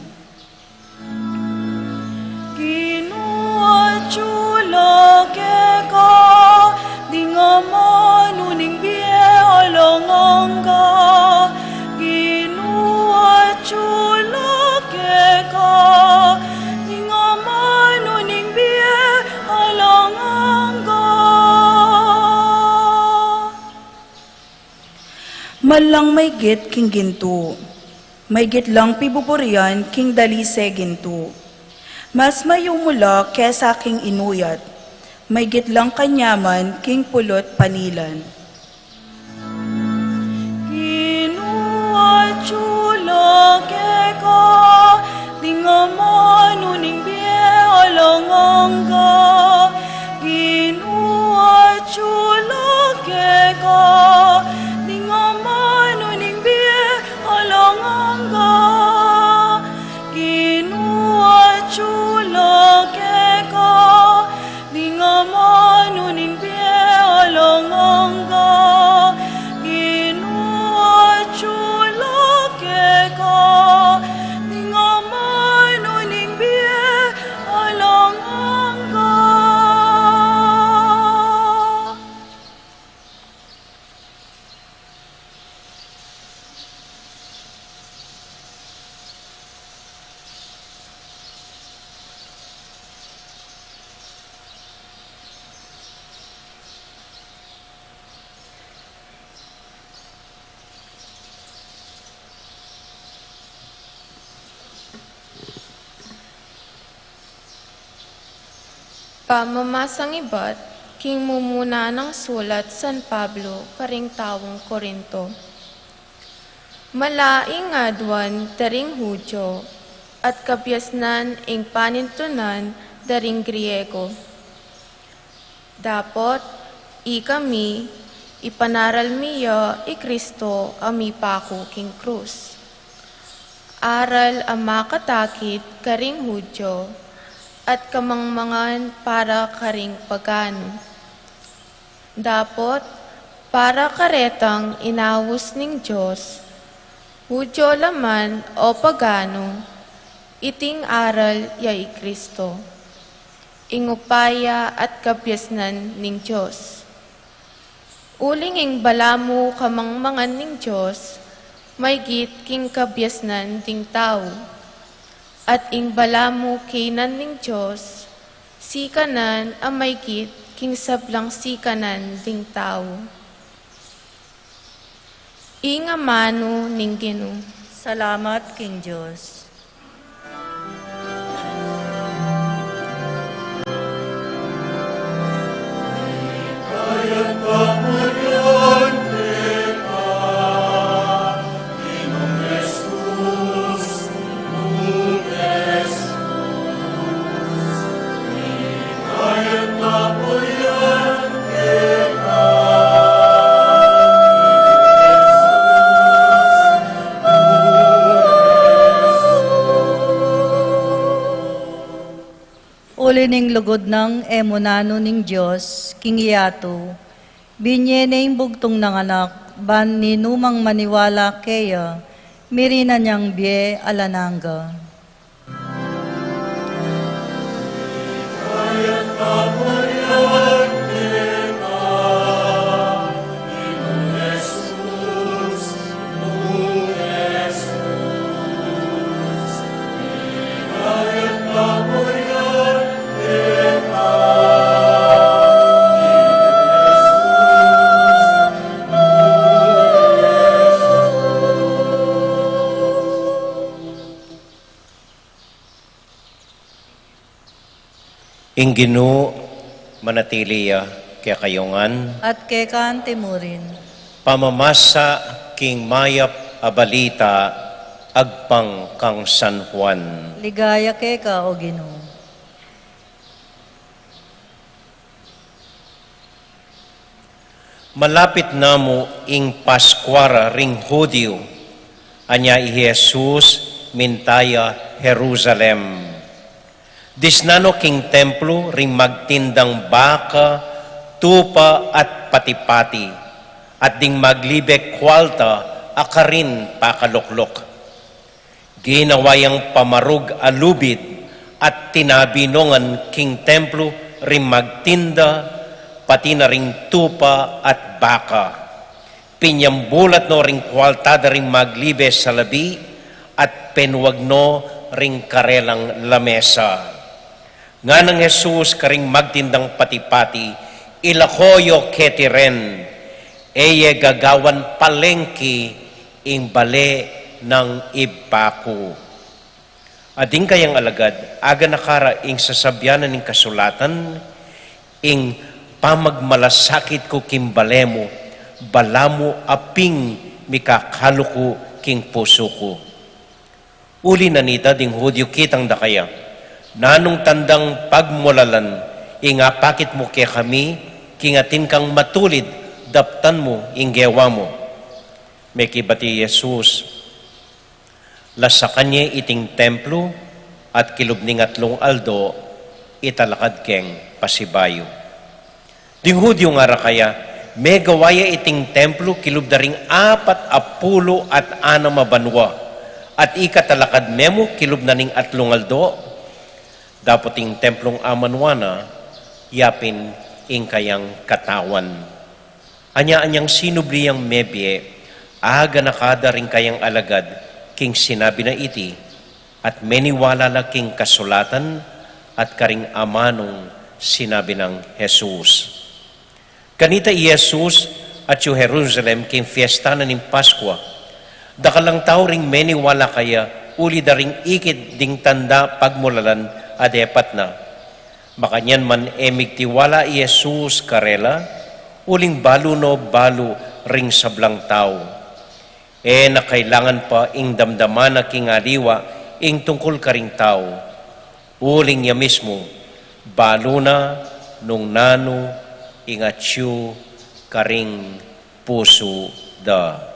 Ginu, atyu la keka, ding amanu ning bie alang angga. Ginu, atyu la keka, ding amanu ning bie alang angga. Manlang maygit king gintu, maygit lang pibuburian king dalise gintu. Mas mayumu la kesa king inuyat, maygit lang kanyaman king pulut panilan. Ginu, atyu la keka, ding amanu ning bie alang angga. Ginu, atyu la keka, ding amanu ning bie alang angga. Ginu, atyu la keka, ding amanu ning bie alang angga. Ginu, atyu la keka, ding amanu ning bie alang angga. Pamamasang ibat king mumuna nang sulat San Pablo karing taung Corinto. Mala ing aduan da ring Judio, at kabiasnan ing panintunan da ring Griego. Dapot ikami, Ipanaral mi ya i Kristo a mipaku king krus. Aral a makatakit karing Hudyo at kamangmangan para karing pagano. Dapot, para karetang inaus ning Dios, Hudyo la man o pagano, iting aral ya i Kristo, ing upaya at kabiasnan ning Dios. Uling ing balamu kamangmangan ning Dios, maygit king kabiasnan ding tau. At ing balamu kaynan ning Dios, sikanan a maygit king sablang sikanan ding tau. Ing amanu ning Ginu. Salamat king Dios. Uli ning lugud nang e mu nanu ning Dios king yatu, binye ne ing bugtung nang anak, ban ninumang maniwala keya, mirinan yang bie alang angga. Ing Ginu manatili ya kekayu ngan. At keka anti mu rin. Pamamasa king mayap a balita agpang kang San Juan. Ligaya keka, o Ginu. Malapit na mu ing Paskua ra ring Hudyu, anya i Jesus minta ya Jerusalem. Disnan no king templu ring magtindang baka, tupa at pati-pati, at ding maglibe kualta a karin pakalukluk. Ginawa yang pamarug a lubid at tinabi no ngan king templu ring magtinda, pati na ring tupa at baka. Pinyambulat no ring kualta da ring maglibe salabi at penuag no ring karelang lamesa. Nganang Jesus karing magtindang pati-pati, "Ilako yo keti ren, e ye gagawan palengki ing bale nang Ibpa ku." At ding kayang alagad, aganaka ra ing sasabian na ning kasulatan, "Ing pamagmalasakit ku king bale mu, balamu a pin mikakaluku king pusu ku." Uli na nita ding Hudyu kitang da kaya, "Nanung tandang pagmulalan ing apakit mu kekami, king atin kang matulid daptan mu ing gewa mu?" Mekibat i Jesus, "Lasakan ye iting templu, at kilub ning atlung aldo, italakad keng pasibayu." Ding Hudyu ngara kaya, "Megawa ya iting templu kilub da ring apat a pulu at anam a banua, at ikatalakad me mu kilub na ning atlung aldo?" Dapot ing templung amanua na, yapin ing kayang katawan. Anya-anyang sinubli yang mebie, aganaka da ring kayang alagad, king sinabi na iti, at meniwala la king kasulatan at karing amanung sinabi nang Jesus. Kanita i Jesus atyu Jerusalem king fiesta na ning Paskua. Dakal lang tau ring meniwala kaya, uli da ring ikit ding tanda pagmulalan a depat na. Makanyan man e migtiwala i Jesus karela, uling balu no balu ring sablang tau. E na kailangan pa ing damdaman na king aliwa ing tungkul karing tau. Uling ya mismu, balu na nung nanu ing atyu karing pusu da.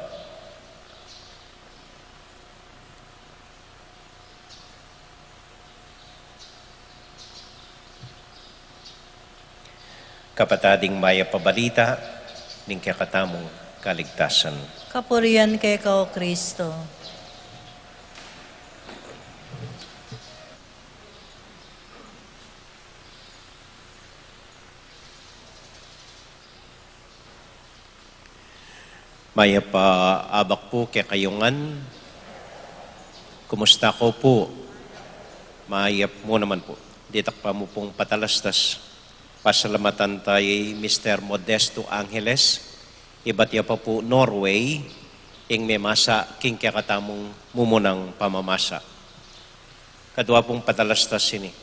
Kapatad, ing mayap a balita ning kekatamung kaligtasan. Kapurian keka, O Kristo. Mayap a abak pu kekayu ngan. Kumusta ko pu? Mayap mu naman pu. Ditak pa mu pung patalastas, pasalamatan tayu i Mister Modesto Angeles, ibat ya pa pu Norway, ing memasa king kekatamung mumunang pamamasa. Kadua pung patalastas ini.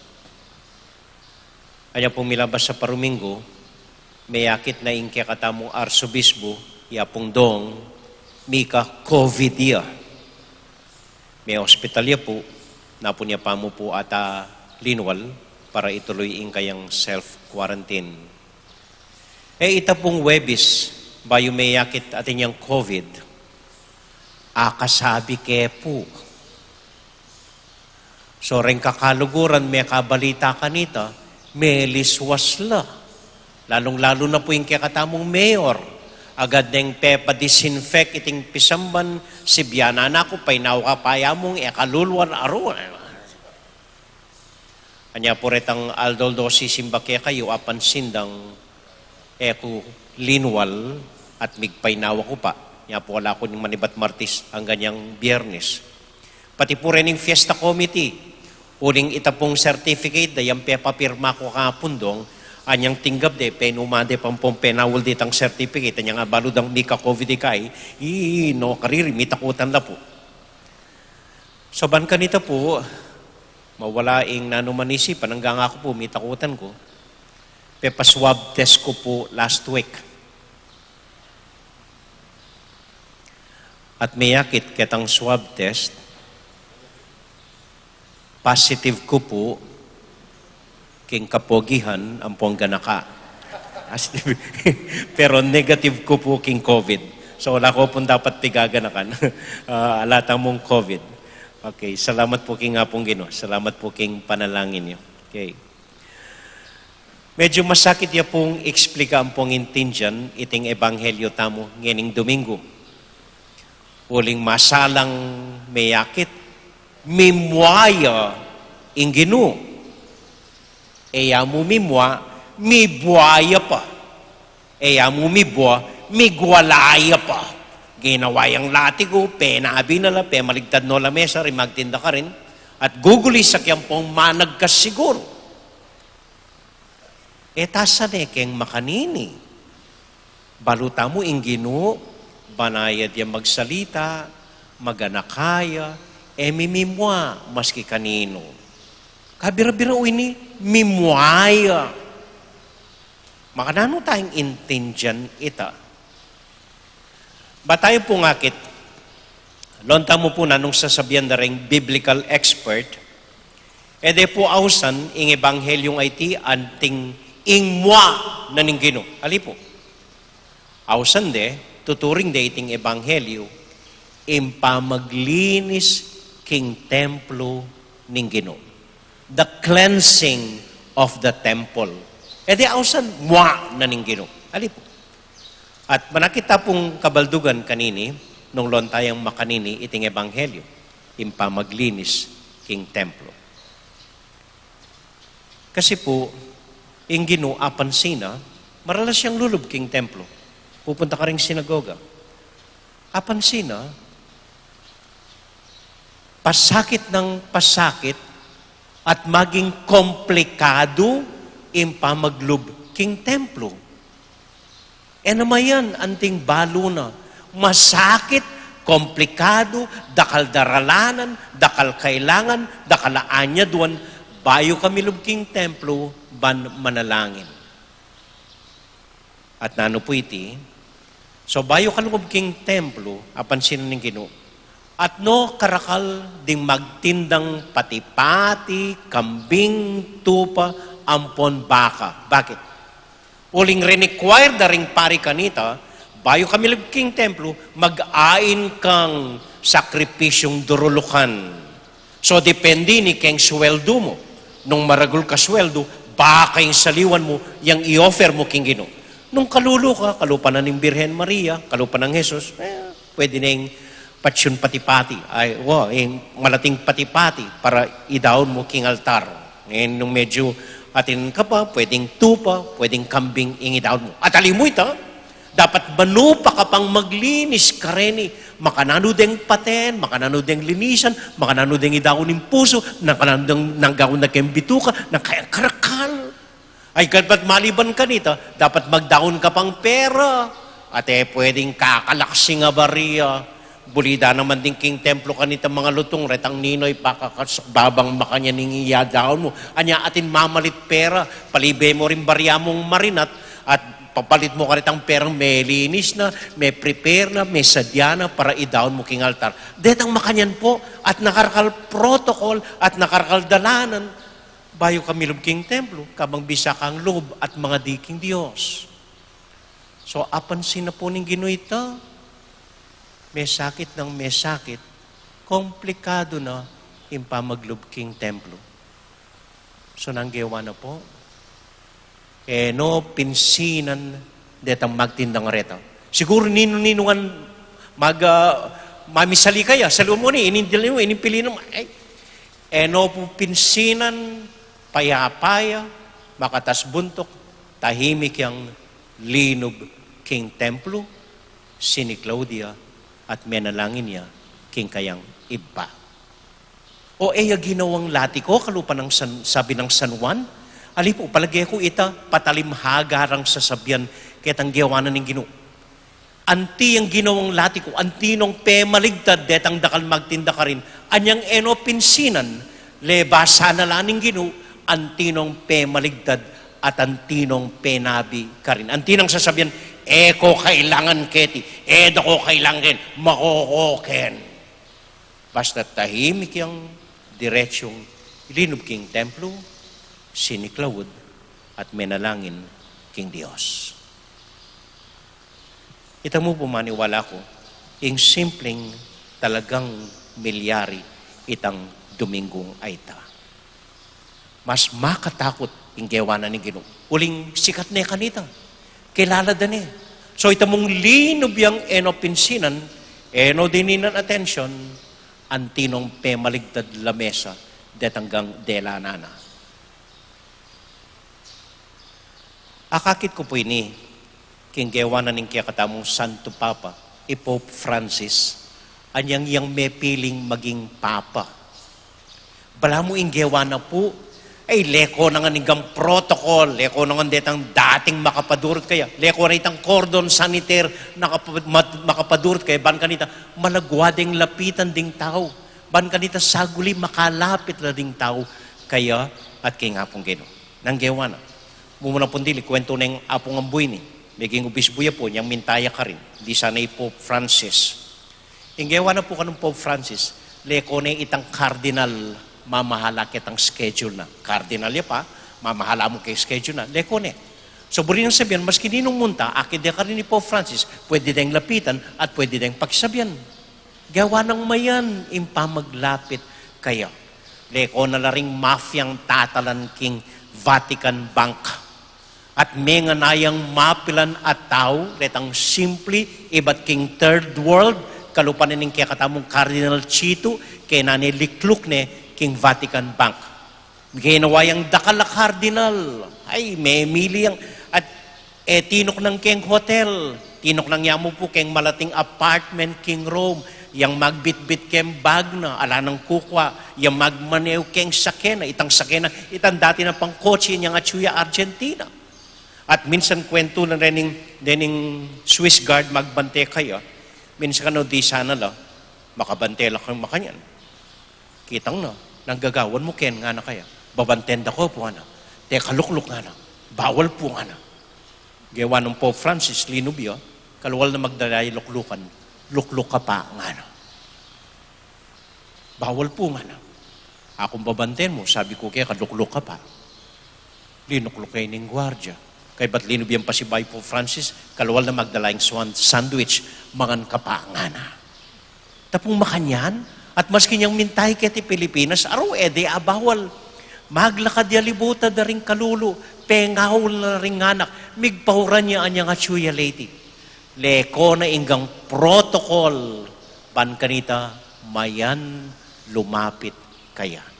Anya pung milabas a paruminggu, meyakit na ing kekatamung arsobisbu, ya pung dong mika-COVID ya. Me-ospital ya pu, napun ya pa mu pu ata linwal para ituloy ing kayang self-quarantine. E ita pung Webis, bayu meyakit atin yang COVID, akasabi ke pu. So, reng kakaluguran mekabalita kanita, meliswas la. Lalung-lalu na pu ing kekatamung mayor. Agad neng pepa-disinfect iting pisamban, sibianan na ku, painawa ka pa ya mung e ka lulwal, aru. Anya pu retang aldo-aldo sisimba kekayu, apansin dang e ku linwal at migpainawa ku pa. Nya pu ala ku ning manibat Martis anggang yang Biyernes. Pati pu reng fiesta committee, uling ita pung certificate da yang pepapirma ku kapun dong, anyang tinggap de, penuma de pa ing pung penaul ditang certificate, anyang abalu dang mika-COVID ika, i, no kariri, mitakutan la pu. So ban kanita pu, mawala ing nanu man isipan, anggang aku pu, mitakutan ku. Pepa-swab test ku pu last week. At meyakit ketang swab test, positive ku pu king kapogihan ampong ganaka. Positive. Pero negative ku pu king COVID. So, ala ku pung dapat pigaganakan. Ah, ala tamung COVID. Okay, salamat pu king Apung Ginu. Salamat pu king panalangin yu. Okay. Medyu masakit ya pung eksplika ampong intindian iting ebanghelyu tamu ngening Domingo. Uling masalang meyakit, mimua ya ing Ginu. E ya mu mimua, mibua ya pa. E ya mu mibua, migwala ya pa. Ginawa yang latigo, penabi na la, pemaligtad no la mesa, ring magtinda karin, at gugulisak yang pung managkas siguru. E ta sa ne keng makanini. Balu tamu ing Ginu, banayad ya magsalita, maganaka ya, e mimimua maski kaninu. Kabira-bira ini, mimua ya. Makananu tayang intindian ita? Batayu pung akit, lonta mu pu nanung sasabian da ring biblical expert, e de pu ausan ing ebanghelyung aiti anting ing mua na ning Ginu. Ali pu. Ausan de, tuturing de iting ebanghelyu, ing pamaglinis king templo ning Ginu. The cleansing of the temple. E de ausan mua na ning Ginu. Ali pu. At manakit ta pung kabaldugan kanini, nung lonta yang makanini iting ebanghelyu, ing pamaglinis king templo. Kasi pu, ing Ginu apansin na, maralas yang lulub king templo. Pupunta karing sinagoga. Apansin na, pasakit nang pasakit at maging komplikadu ing pamaglub king templo. E na mayan anting balu na, masakit, komplikadu, dakal daralanan, dakal kailangan, dakal aanyaduan, bayu ka milub king templo ban manalangin. At nanu pu iti? So, bayu ka lugub king templo, apansin ning Ginu, at no karakal ding magtindang pati-pati, kambing, tupa, ampon baka. Bakit? Uling renequire da ring pari kanita, Bayu ka milub king templo, mag-ain kang sakripisyung durulukan. So, depende ini keng sweldu mu. Nung maragul ka sweldu, baka ing saliwan mu, yang i-offer mu king Ginu. Nung kalulu ka, kalupa na ning Birhen Maria, kalupa nang Jesus, eh, pwede na ing patsyun pati-pati. Ay, wa, ing malating pati-pati para idaun mu king altar. Ngayon, nung medyo atin ka pa, pwedeng tupa, pwedeng kambing ing idaun mu. At ali mu ita, dapat manupa ka pang maglinis kareni. Makananu deng paten, makananu deng linisan, makananu deng idaun ing pusu, makananu deng nanggawan na keng bituka, nang kayang karakal. Ay, dapat maliban kanita, dapat magdaun ka pang pera. At e pwedeng kakalaksing a barya. Buli da naman ding king templo kanita mangalutung, retang ninoy, pakakasuk babang makanyan ing iyadaun mu. Anya atin mamalit pera, palibe mu ring barya mung marinat, at papalit mu karetang perang melinis na, me-prepare na, mesadya na, para idaun mu king altar. Detang makanyan pu, at nakarakal protocol, at nakarakal dalanan, bayu ka milub king templo, kabang bisa kang lub at mangadi king Dios. So, apansin na pu ning Ginu ita, mesakit nang mesakit, komplikadu na ing pamaglub king templo. So, nanu ing gewa na pu? E no pinsinan detang magtindang reta. Siguru ninu-ninu ngan mag, ah, mamisali kaya, saliwan mu ini, ining dili mu, ining pili mu, ay, e no pu pinsinan, payapa ya, makatas buntuk, tahimik yang linub king templo, siniklaud ya, at menalangin ya king kayang Ibpa. O e ya ginawang latiko, kalupa nang San, sabi nang San Juan, ali pu, palage ku ita, patalim hagarang sasabian ketang gewa na ning Ginu. Anti yang ginawang latiko, anti nong pemaligtad detang dakal magtinda karin, anyang e no pinsinan, lebasan na la ning Ginu, anti nong pemaligtad, at anti nong penabi karin. Anti nang sasabian, e ko kailangan keti, e da ko kailangan ken, makokoken. Basta tahimik yang diretsong linub king templo, siniklaud at menalangin king Dios. Ita mu pu, maniwala ku, ing simpleng talagang milyari itang Dominggung ayta. Mas makatakut ing gewa na ning Ginu. Uling sikat ne kanita. Kilala da ne. So, ita mung linub yang e no pinsinan, e no dininan atensyon, anti nong pemaligtad lamesa, detang delanan na. Akakit ku pu ini, king gewa na ning kekatamung Santo Papa, i Pope Francis, anyang yang mepiling maging Papa. Balamu ing gewa na pu, ay, leko na ngan ing protocol, leko na ngan detang dating makapadurut kaya, leko na itang cordon sanitaire, nakapa-, mat-, makapadurut kaya, ban kanita, malagwa deng lapitan ding tau, ban kanita saguli makalapit la ding tau kaya at king Apung Ginu. Nanu ing gewa na? Mumuna pung dili, kuwentu neng Apung Ambuini, meging ubisbu ya pu, nyang minta ya karin, di sana i Pope Francis. Ing gewa na pu kanung Pope Francis, leko ne itang cardinal, mamahala ketang schedule na. Cardinal ya pa, mamahala mu keng schedule na, leko ne. So, buri nang sabian, maski ninung munta, akit de karin i Pope Francis, pwede deng lapitan at pwede deng pakisabian. Gewa nang mayan ing pamaglapit kaya. Leko na la ring mafiang tatalan king Vatican Bank. At menganayang mapilan a tau, retang simple, ibat king third world, kalupa na ning kekatamung Cardinal Cito, kena ne likluk ne king Vatican Bank. Genawa yang dakal a cardinal, ay, memili yang, at e tinuknang keng hotel, tinuknang ya mu pu keng malating apartment king Rome, yang magbitbit keng bag na, ala nang kukua, yang magmaneho keng sake na, itang sake na, itang dati na pang kotse, yang atsu ya Argentina. At minsan kuwentu na rening, rening Swiss guard magbante kaya, minsan kanu di sana la, makabante la kang makanyan. Kitang na, nanu ing gagawan mu ken, ngana kaya. Babanten da ko pu, ngana. Teka, lukluk, ngana. Bawal pu, ngana. Gewa nang Pope Francis, linub ya, kalwal na magdala ya luklukan. Lukluk ka pa, ngana. Bawal pu, ngana. Akung babanten mu, sabi ku keka, lukluk ka pa. Linukluk ya ning guardia. Kaybat linub yang pasibayu i Pope Francis, kalwal na magdala ing swan-, sandwich, mangan ka pa ngana. Tapung makanyan, at maski nyang mintay keti Pilipinas, aru e de abawal. Maglakad ya libutan da ring kalulu, pengaul na ring anak, migpauran ya anyang atyu ya leti. Leko na inggang protocol, ban kanita mayan lumapit kaya.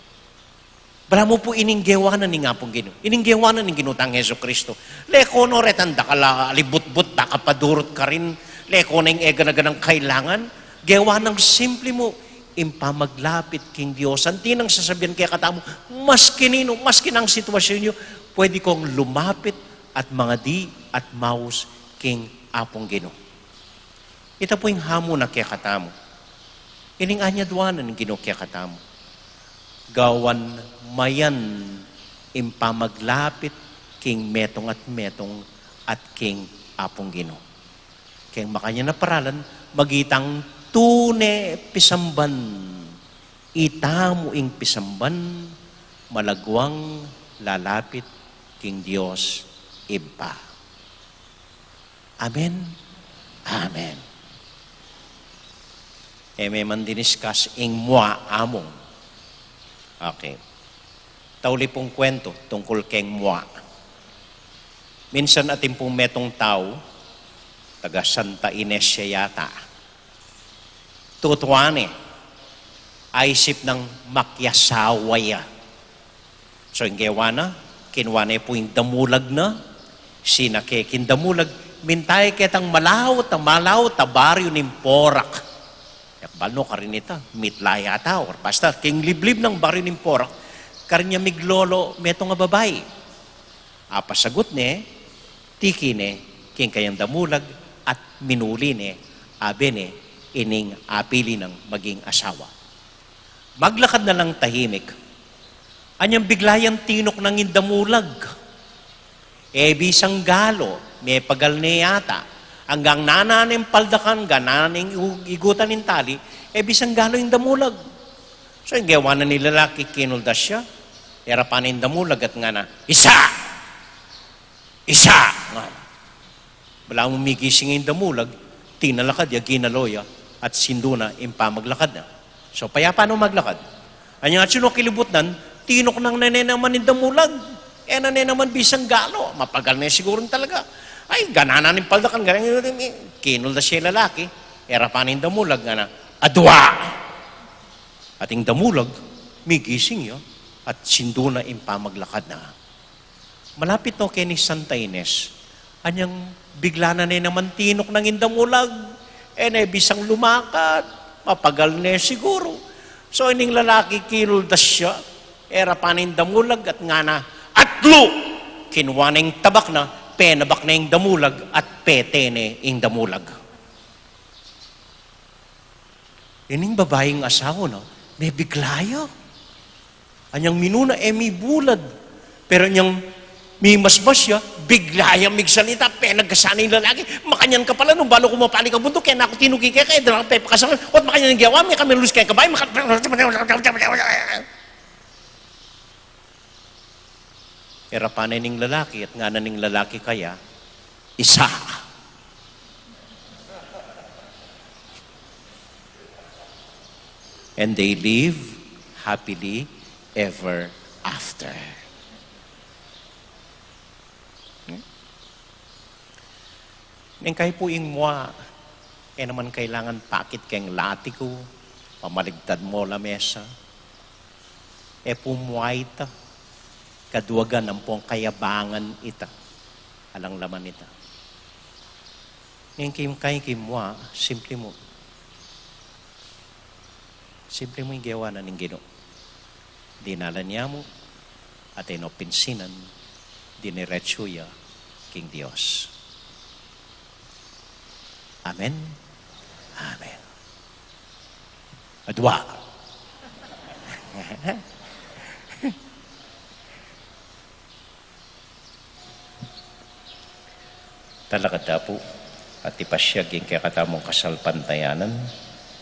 Balamu pu ining gewa na ning Apung Ginu. Ining gewa na ning Ginu tang Jesucristo. Leko no retang dakal a libutbut, dakapadurut karin. Leko na ing e gana-ganang kailangan. Gewa nang simple mu, ing pamaglapit king Dios. Anti nang sasabian kekatamu, maski ninu, maski nang sitwasyun yu, pwede kong lumapit at mangadi at maus king Apung Ginu. Ita pu ing hamu na kekatamu. Ining anyadwanan ning Ginu kekatamu. Gawan mayan ing pamaglapit king metung at metung at king Apung Ginu. Keng makanyan a paralan, magitang tune pisamban. Itamu ing pisamban, malagwang lalapit king Dios Ibpa. Amen. Amen. E me man diniskas ing mua, Among. Okay. Tauli pung kwentu tungkul keng mua. Minsan atin pung metung tau, taga Santa Ines ya yata. Tutuan ne, aisip nang makiasawa ya. So, ing gewa na, kinua ne pu ing damulag na, sinake king damulag, mintay ketang malaut a, malaut a baryu ning Porac. Yakbal no karin ita, Mitla yata, or basta, king liblib nang baryu ning Porac, karin ya miglolo metung a babai. Apasagut ne, tiki ne king kayang damulag at minuli ne, abe ne, ining apili nang maging asawa. Maglakad na lang tahimik. Anyang bigla yang tinuknang ing damulag. E bisang galo, mepagal ne yata. Anggang nana neng paldakan, ga nana neng igu-, igutan ing tali, e bisang galo ing damulag. So, ing gewa na ning lalaki, kinuldas ya, erapan ne ing damulag at ngana, "Isa! Isa!" ngana. Balamu migising ing damulag, tinalakad ya, ginalo ya, at sindu na ing pamaglakad na. So, payapa no maglakad. Anyang atsu no kilibutnan, tinuknang na ne naman ing damulag. E na ne naman bisang galo, mapagal ne siguru talaga. Ay, ga nana neng paldakan, ganang, kinuldas ya ing lalaki, erapan ne ing damulag, ngana, "Adua!" At ing damulag, migising ya, at sindu na ing pamaglakad na. Malapit no keni Santa Ines, anyang bigla na ne naman tinuknang ing damulag, e ne bisang lumakad, mapagal ne siguru. So, ining lalaki kinuldas ya, erapan ne ing damulag at ngana, "Atlu!" Kinua ne ing tabak na, penabak ne ing damulag at pete ne ing damulag. Ining babaing asawa na, mebigla ya. Anyang minuna e mibulad. Pero anyang mimasmas ya, bigla ya migsalita, penagkasan ne ing lalaki. "Makanyan ka pala, nung balu ku mapali ka buntuk, kaya na ku tinuki keka, e da la ka pepakasalan. O't makanyan ing gewa mi, kami lus keka bayi, maka-" Erapan ne ning lalaki, at ngana ning lalaki kaya, "Isa." And they live happily ever after. Hmm? Neng kayu pu ing mua, e naman kailangan pakit keng latiku, pamaligtad mo lamesa. E pu mua ita, kaduagan ampong kayabangan ita, alang laman ita. Neng king kayu king mua, simple mu. Simple mu ing gewa na ning Ginu. Dinalan ya mu, at e no pinsinan, diniretsu ya king Dios. Amen. Amen. Adua. Talakad ta pu, at ipasyag ing kekatamung kasalpantayanan,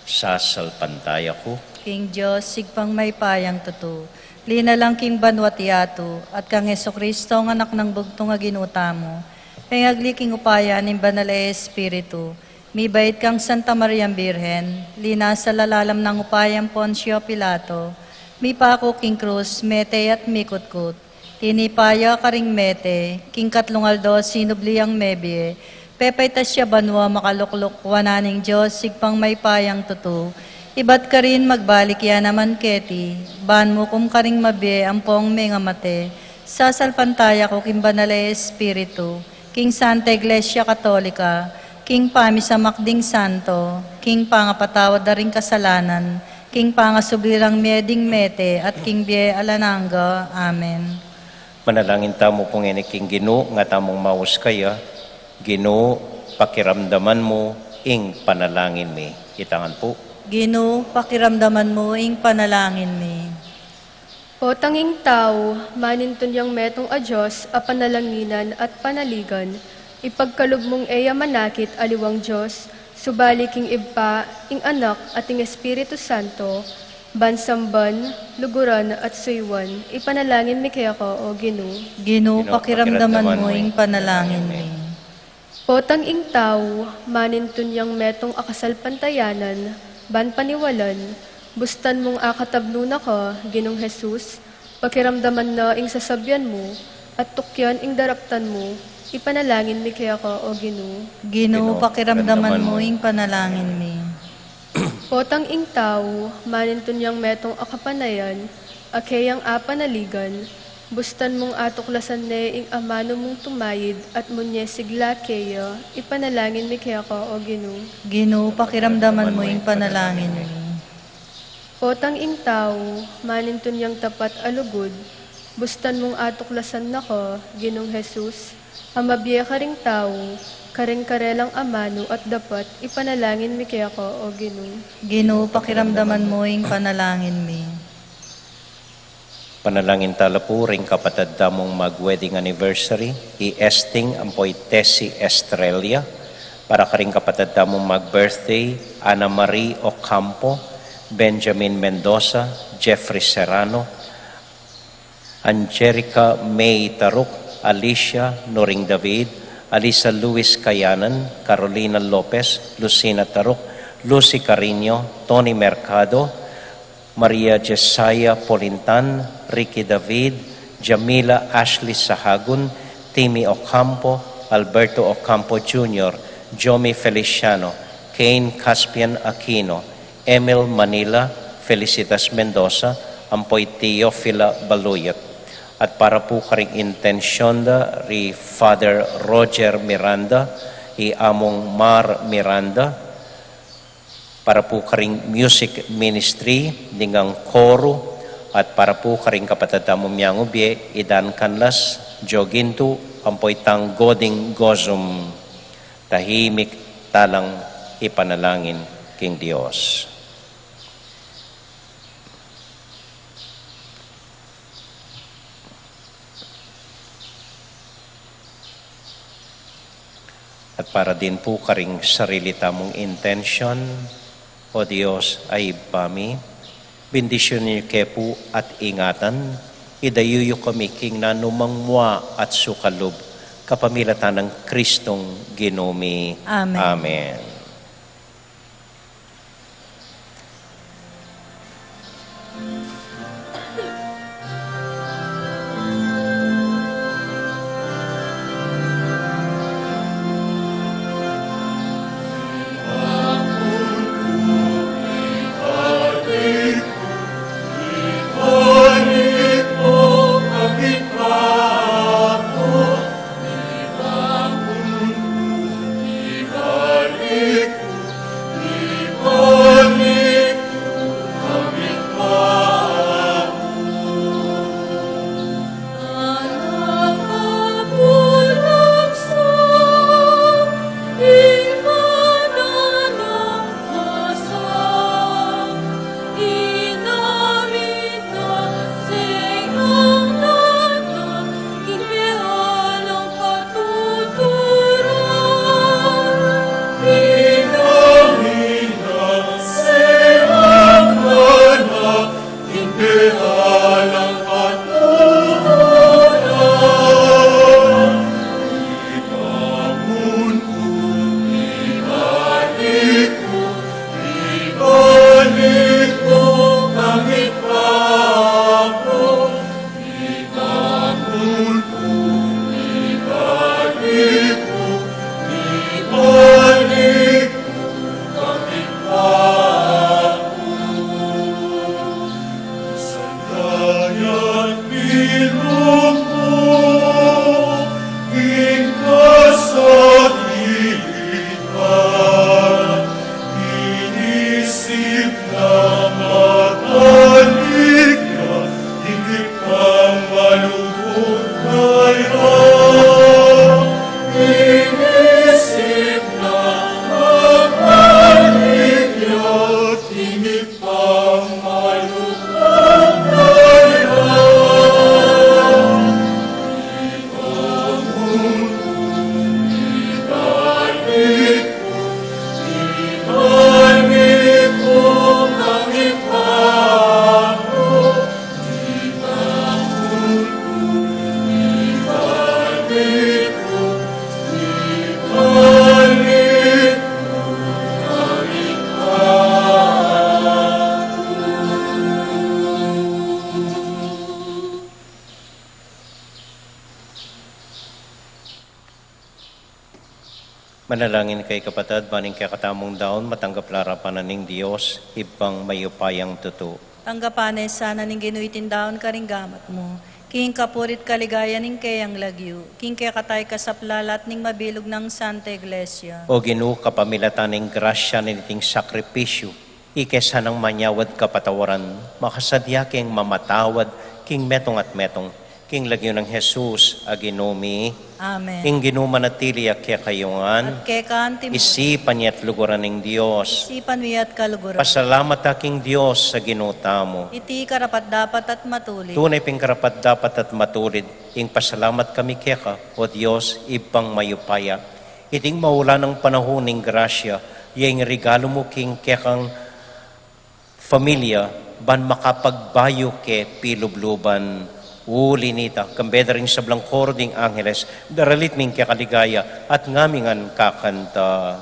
sasalpantaya ku king Dios, Ibpang mayupayang tutu, Linalang king banua at yatu, at kang Jesucristo, ang Anak nang bugtung a Ginu tamu, pengagli king upaya ning Banal a Espiritu, mibait kang Santa Mariang Birhen, linasa lalam nang upayang Poncio Pilato, mipaku king krus, mete at mikutkut. Tinipa ya karing mete, king katlung aldo sinubli yang mebie, pepaitas ya banua, makalukluk wanan ning Dios, Ibpang mayupayang tutu. Ibat karin magbalik ya naman keti, ban mukum karing mabie ampong mengamate. Sasalpantaya ku king Banal a Espiritu, king Santa Iglesia Katolika, king pamisamak ding santo, king pangapatawad da ring kasalanan, king pangasubli rang mie ding mete, at king bie alang angga. Amen. Manalangin tamu pu ngeni king Ginu, nga tamung maus kaya. Ginu, pakiramdaman mu ing panalangin mi. Itangan pu. Ginu, pakiramdaman mu ing panalangin mi. Potang ing tau, manintun yang metung a Dios a panalanginan at panaligan, ipagkalub mung e ya manakit aliwang Dios, subali king Ibpa, ing Anak, at ing Espiritu Santo, ban samban, luguran, at suyuan. Ipanalangin mi keka, O Ginu. Ginu, Ginu, pakiramdaman mu ing panalangin mi. Potang ing tau, manintun yang metung a kasalpantayanan, ban paniwalan, bustan mung akatabnu na ka, Ginung Jesus, pakiramdaman na ing sasabian mu, at tukyan ing daraptan mu. Ipanalangin mi keka, O Ginu. Ginu, Ginu, pakiramdaman mu ing panalangin mi. Potang ing tau, manintun yang metung a kapanayan, a keyang apanaligan, bustan mung atuklasan ne ing amanu mung tumayid at munye sigla keya. Ipanalangin mi keka, O Ginu. Ginu, pakiramdaman mu ing panalangin mi. Potang ing tau, manintun yang tapat a lugud, bustan mung atuklasan na ka, Ginung Jesus, a mabie karing tau, karing karelang amanu at dapat. Ipanalangin mi keka, O Ginu. Ginu, pakiramdaman mu ing panalangin mi. Panalangin tala pu ring kapatad tamung mag-wedding anniversary, i Esting ampo i Tessie Estrella, para karing kapatad tamung mag-birthday, Ana Marie Ocampo, Benjamin Mendoza, Jeffrey Serrano, Angelica May Taruk, Alicia Noring David, Alisa Luis Kayanan, Carolina Lopez, Lucina Taruk, Lucy Carino, Tony Mercado, Maria Jesaya Polintan, Ricky David, Jamila Ashley Sahagun, Timmy Ocampo, Alberto Ocampo Junior, Jomi Feliciano, Kane Caspian Aquino, Emil Manila, Felicitas Mendoza, ampo i Teofila Baluyot. At para pu karing intensyon da ri Father Roger Miranda, i Among Mar Miranda, para pu karing music ministry, ningang koru, at para pu karing kapatad tamung miangubie, i Dan Canlas, Joe Gintu, ampo i Tang Goding Gozum. Tahimik talang ipanalangin king Dios. At para din pu karing sarili tamung intensyon, O Dios a Ibpa mi, bendisyunan yu ke pu at ingatan, idayu yu kami king nanumang mua at sukalub, kapamilatan nang Kristong Ginu mi. Amen. Amen. Manalangin kayu, kapatad, ban ing kekatamung daun matanggap la arapan na ning Dios, Ibpang mayupayang tutu. Tanggapan na sana ning Ginu iting daun karing gamat mu, king kapurian at kaligayan ning keyang lagyu, king kekatang kasaplalan at ning mabilug nang Santa Iglesia. O Ginu, kapamilatan ning grasya na niting sakripisyu, ike sanang manyawad kapatawaran, makasadya keng mamatawad king metung at metung, king lagyu nang Jesus a Ginu mi. Amen. Ing Ginu manatili ya kekayu ngan. At keka antimu. Isipan ya at luguran ning Dios. Isipan mi ya at kaluguran. Pasalamat ta king Dios a Ginu tamu. Iti karapat-dapat at matulid. Tune pin karapat-dapat at matulid, ing pasalamat kami keka, O Dios, Ibpang mayupaya. Iting maulan a panahun ning grasya, ya ing regalu mu king kekang familia, ban makapagbayu ke pilubluban. Uli nita, kambe da ring sablang koro ding angeles, daralit mi ing keka ligaya, at ngami ngan kakanta.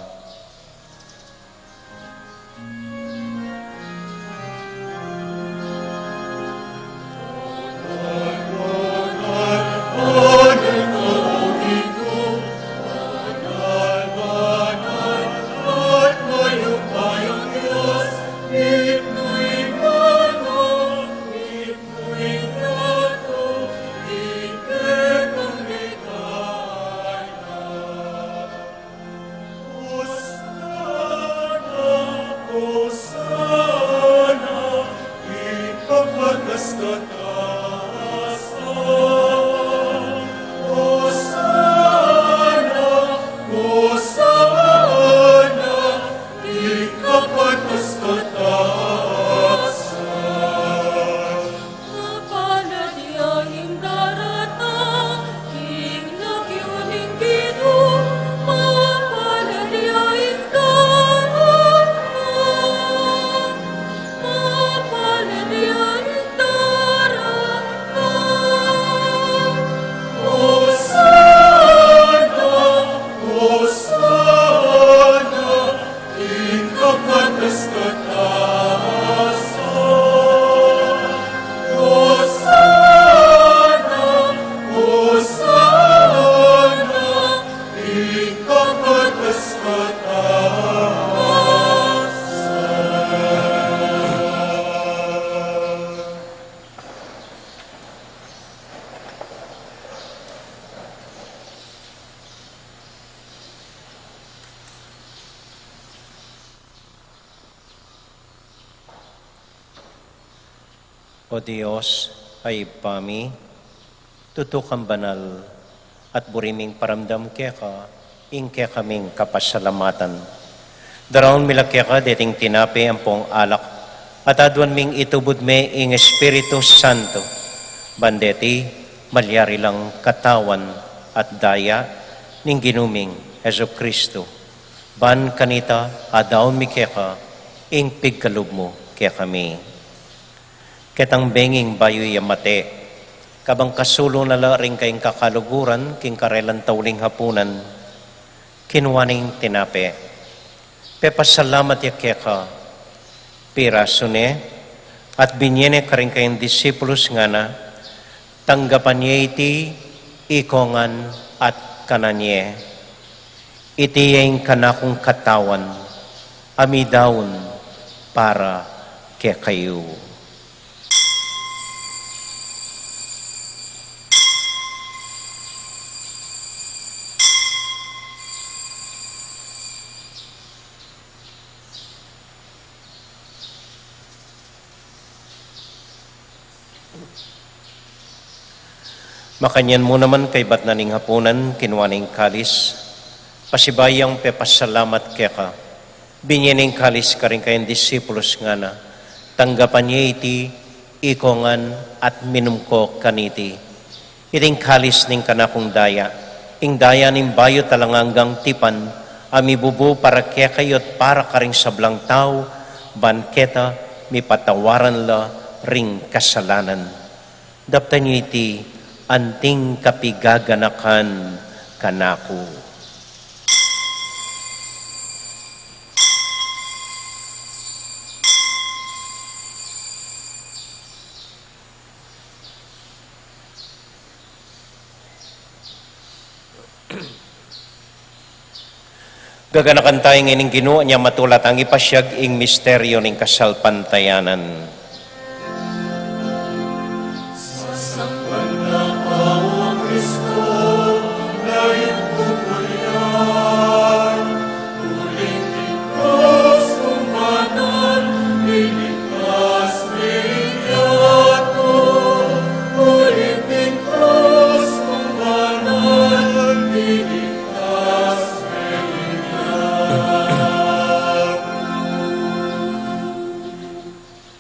Mapalad ya ing daratang king lagyu ning Ginu, mapalad ya ing daratang, mapalad ya ing daratang. Hosana, Hosana, ing kakatas-katasan. Hosana, Hosana, ing kakatas-katasan. O Dios, a Ibpa mi, tutu kang banal, at buri ming paramdam keka ing kekaming kapasalamatan. Daraun mi la keka deting tinape ampong alak, at aduan ming itubud me ing Espiritu Santo, ban deti malyari lang katawan at daya ning Ginu ming Jesucristo. Ban kanita, adaun mi keka ing pigkalub mu kekami. Ketang benging bayu ya mate, kabang kasulu na la ring kayang kakaluguran king karelang tauling hapunan, kinua ne ing tinape, pepasalamat ya keka, pirasu ne, at binie ne karing kayang disipulus, ngana, tanggapan ye iti ikongan at kanan ye. Iti ya ing kanakung katawan, a midaun para kekayu. Makanyan mu naman kaybat na ning hapunan, kinua ne ing kalis, pasibayu yang pepasalamat keka, binie ne ing kalis karing kayang disipulus, ngana, tanggapan ye iti ikongan at minum ko kaniti. Iting kalis ning kanakung daya, ing daya ning bayu at alang anggang tipan, a mibubu para kekayu at para karing sablang tau, ban keta mipatawaran la ring kasalanan. Daptan ye iti anting kapigaganakan kanaku. Gaganakan taya ngeni ning Ginu, nya matula tang ipasiag ing misteryo ning kasalpantayanan.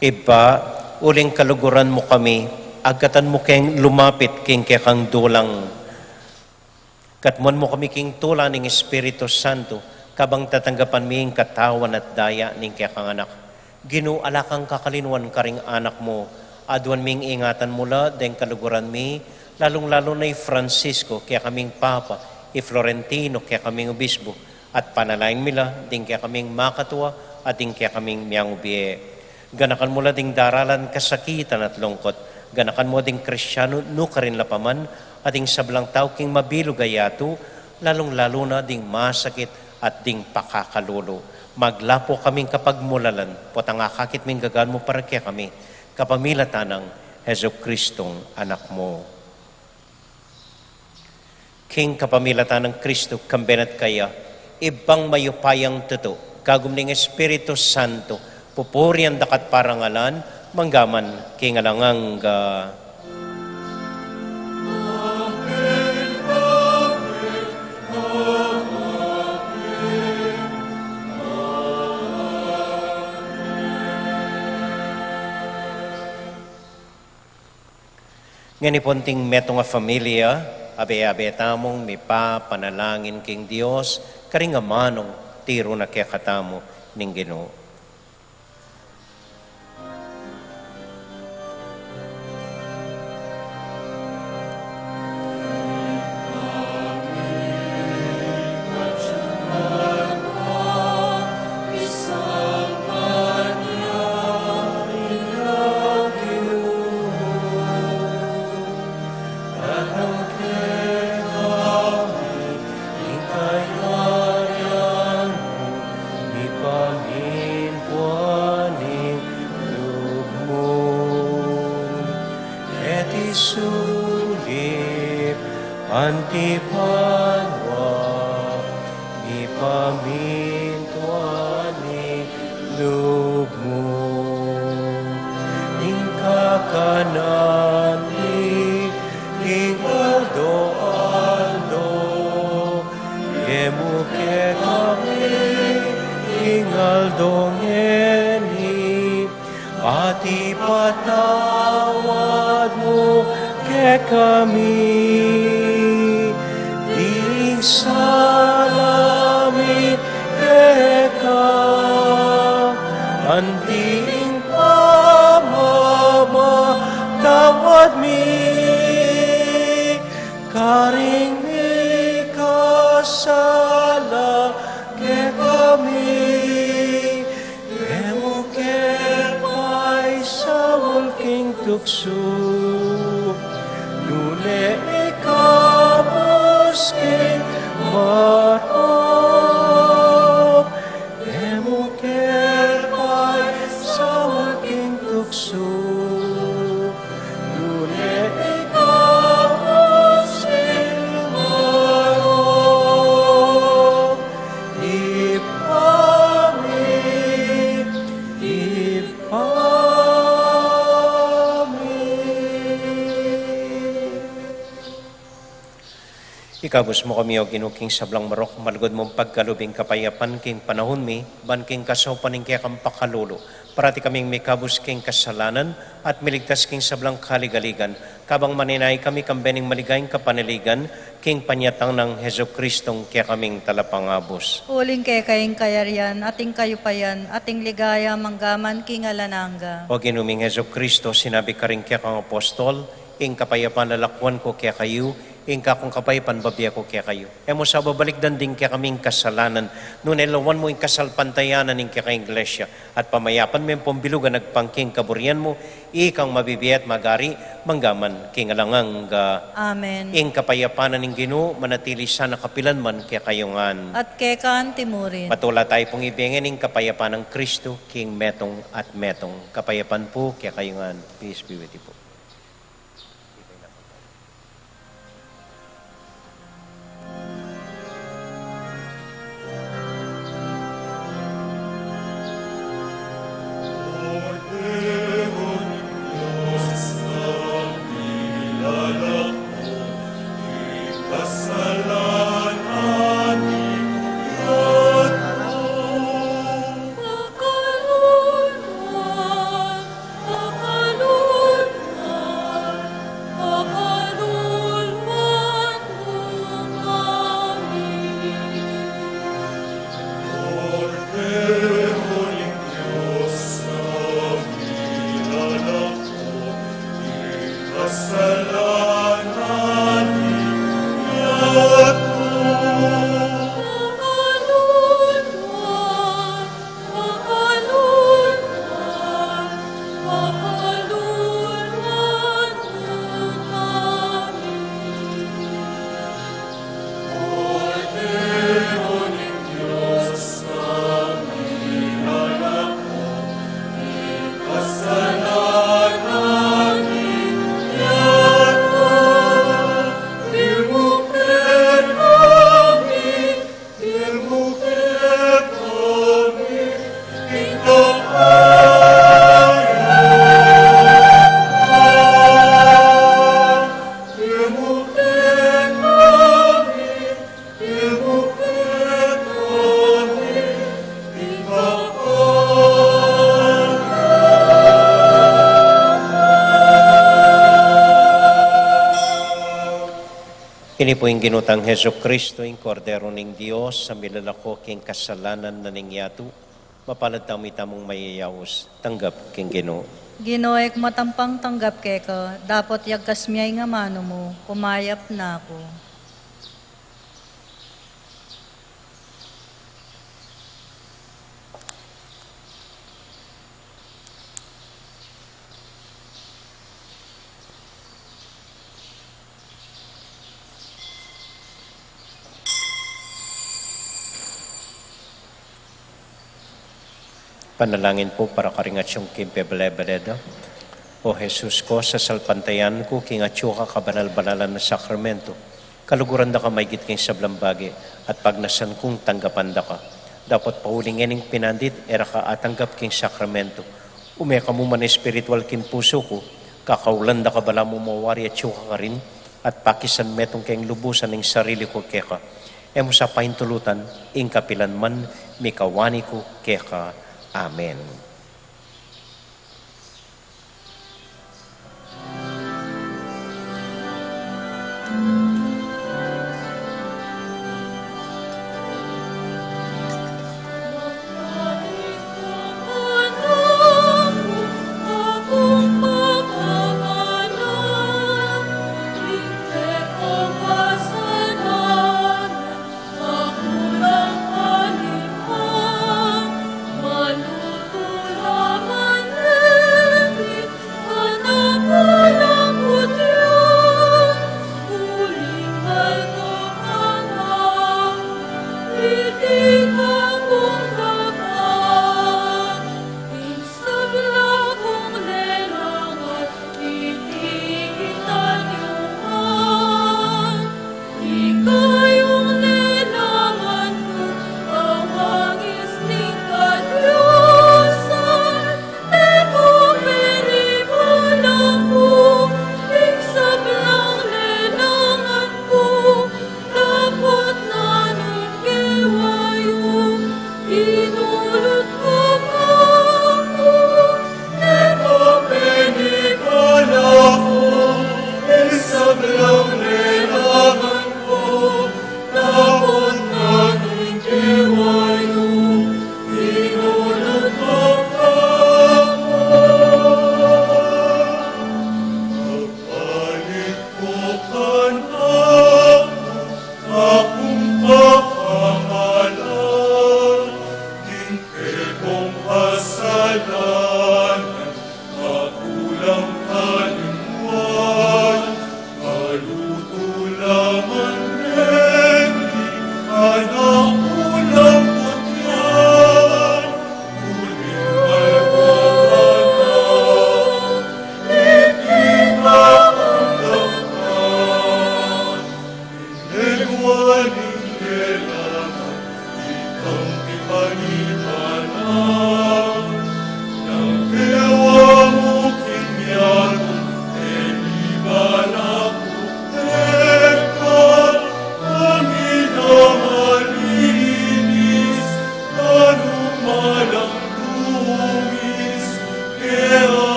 Ibpa, uling kaluguran mu kami, agkatan mu keng lumapit king kekang dulang. Katmuan mu kami king tula ning Espiritu Santo, kabang tatanggapan mi ing katawan at daya ning kekang Anak. Ginu, ala kang kakalinuan karing anak mu, aduan ming ingatan mu la deng kaluguran mi, lalung-lalu na i Francisco, kekaming Papa, i Florentino, kekaming Obispo, at panalangin mi la ding kekaming makatua at ding kekaming miangubie. Ganakan mu la ding daralan, kasakitan at lungkot. Ganakan mu ding Kristianu nukarin la pa man, at ding sablang tau king mabilug a yatu, lalung-lalu na ding masakit at ding pakakalulu. Maglapu kaming kapagmulalan, potang akakit ming gagan mu para kekami, kapamilatan nang Jesucristong Anak mu. King kapamilatan nang Kristo, kambe na at kaya, Ibpang mayupayang tutu, kagum ning Espiritu Santo, pupurian da ka at parangalan, mangga man king alang angga. Ngeni pu, anting metung a familia, abe-abe tamung mipapanalangin king Dios, karing amanung tiru na kekatamu ning Ginu. Keti sulip anti banua, mipamintuan ing lub mu. Ing kakanan mi king aldo-aldo, ibie mu kekami king aldo ngeni, at ipatawad mu kekami ding sala mi keka, anti ing pamamatawad mi karing mikasala kekami. E mu ke paisaul king tuksu, nune ikabus king marok. E mu ke paisaul king tuksu, nune ikabus king marok. Ibpa mi, Ibpa mi. Ikabus mu kami, O Ginu, king sablang marok, malugud mung pagkalub ing kapayapan king panahun mi, ban king kasaupan ning kekang pakalulu, parati kaming mikabus king kasalanan, at miligtas king sablang kaligaligan, kabang manenaya kami kambe ning maligayang kapanaligan, king panyatang nang Jesucristong kekaming Talapangabus. Uling keka ing kayarian, at ing kayupayan, at ing ligaya, mangga man king alang angga. O Ginu ming Jesucristo, sinabi karing kekang apostol, ing kapayapan lalakwan ku kekayu, Ing kakung kapayapan bibie ku kekayu. E mu sa babalikdan ding kekaming kasalanan, nune lawan mu ing kasalpantayanan ning kekang Iglesia, at pamayapan me ampong bilug a agpangking kaburian mu, ikang mabibie at magari, mangga man king alang angga. Amen. Ing kapayapan ning Ginu, manatili sana kapilan man kekayu ngan. At keka antimurin. Matula tayu pung ibie ngan ing kapayapan nang Kristu, king metung at metung. Kapayapan pu kekayu ngan. Peace be with you po. Ini pu ing Ginu tang Jesucristo, ing Kordero ning Dios, a milalako king kasalanan na ning yatu. Mapalad tamu itamung mayayaus, tanggap king Ginu. Ginu, e ku matampang tanggap keka, dapot yagkas mu ya ing amanu mu, kumayap na ku. Panalangin pu para karing atiu king pibale-bale da. O Jesus ku, sasalpantayanan ku king atiu ka kabanal-banalan a sakramento, kaluguran da ka maigit king sablang bage, at pagnasan kung tanggapan da ka. Dapot pauli ngening pinandit, e ra ka atanggap king sakramento, ume ka mu man espiritual king pusu ku, kakaulan da ka balamu mawari atiu ka karin, at pakisan metung keng lubusan ing sarili ku keka. E mu sa paintulutan, ing kapilan man mikawani ku keka. Amen.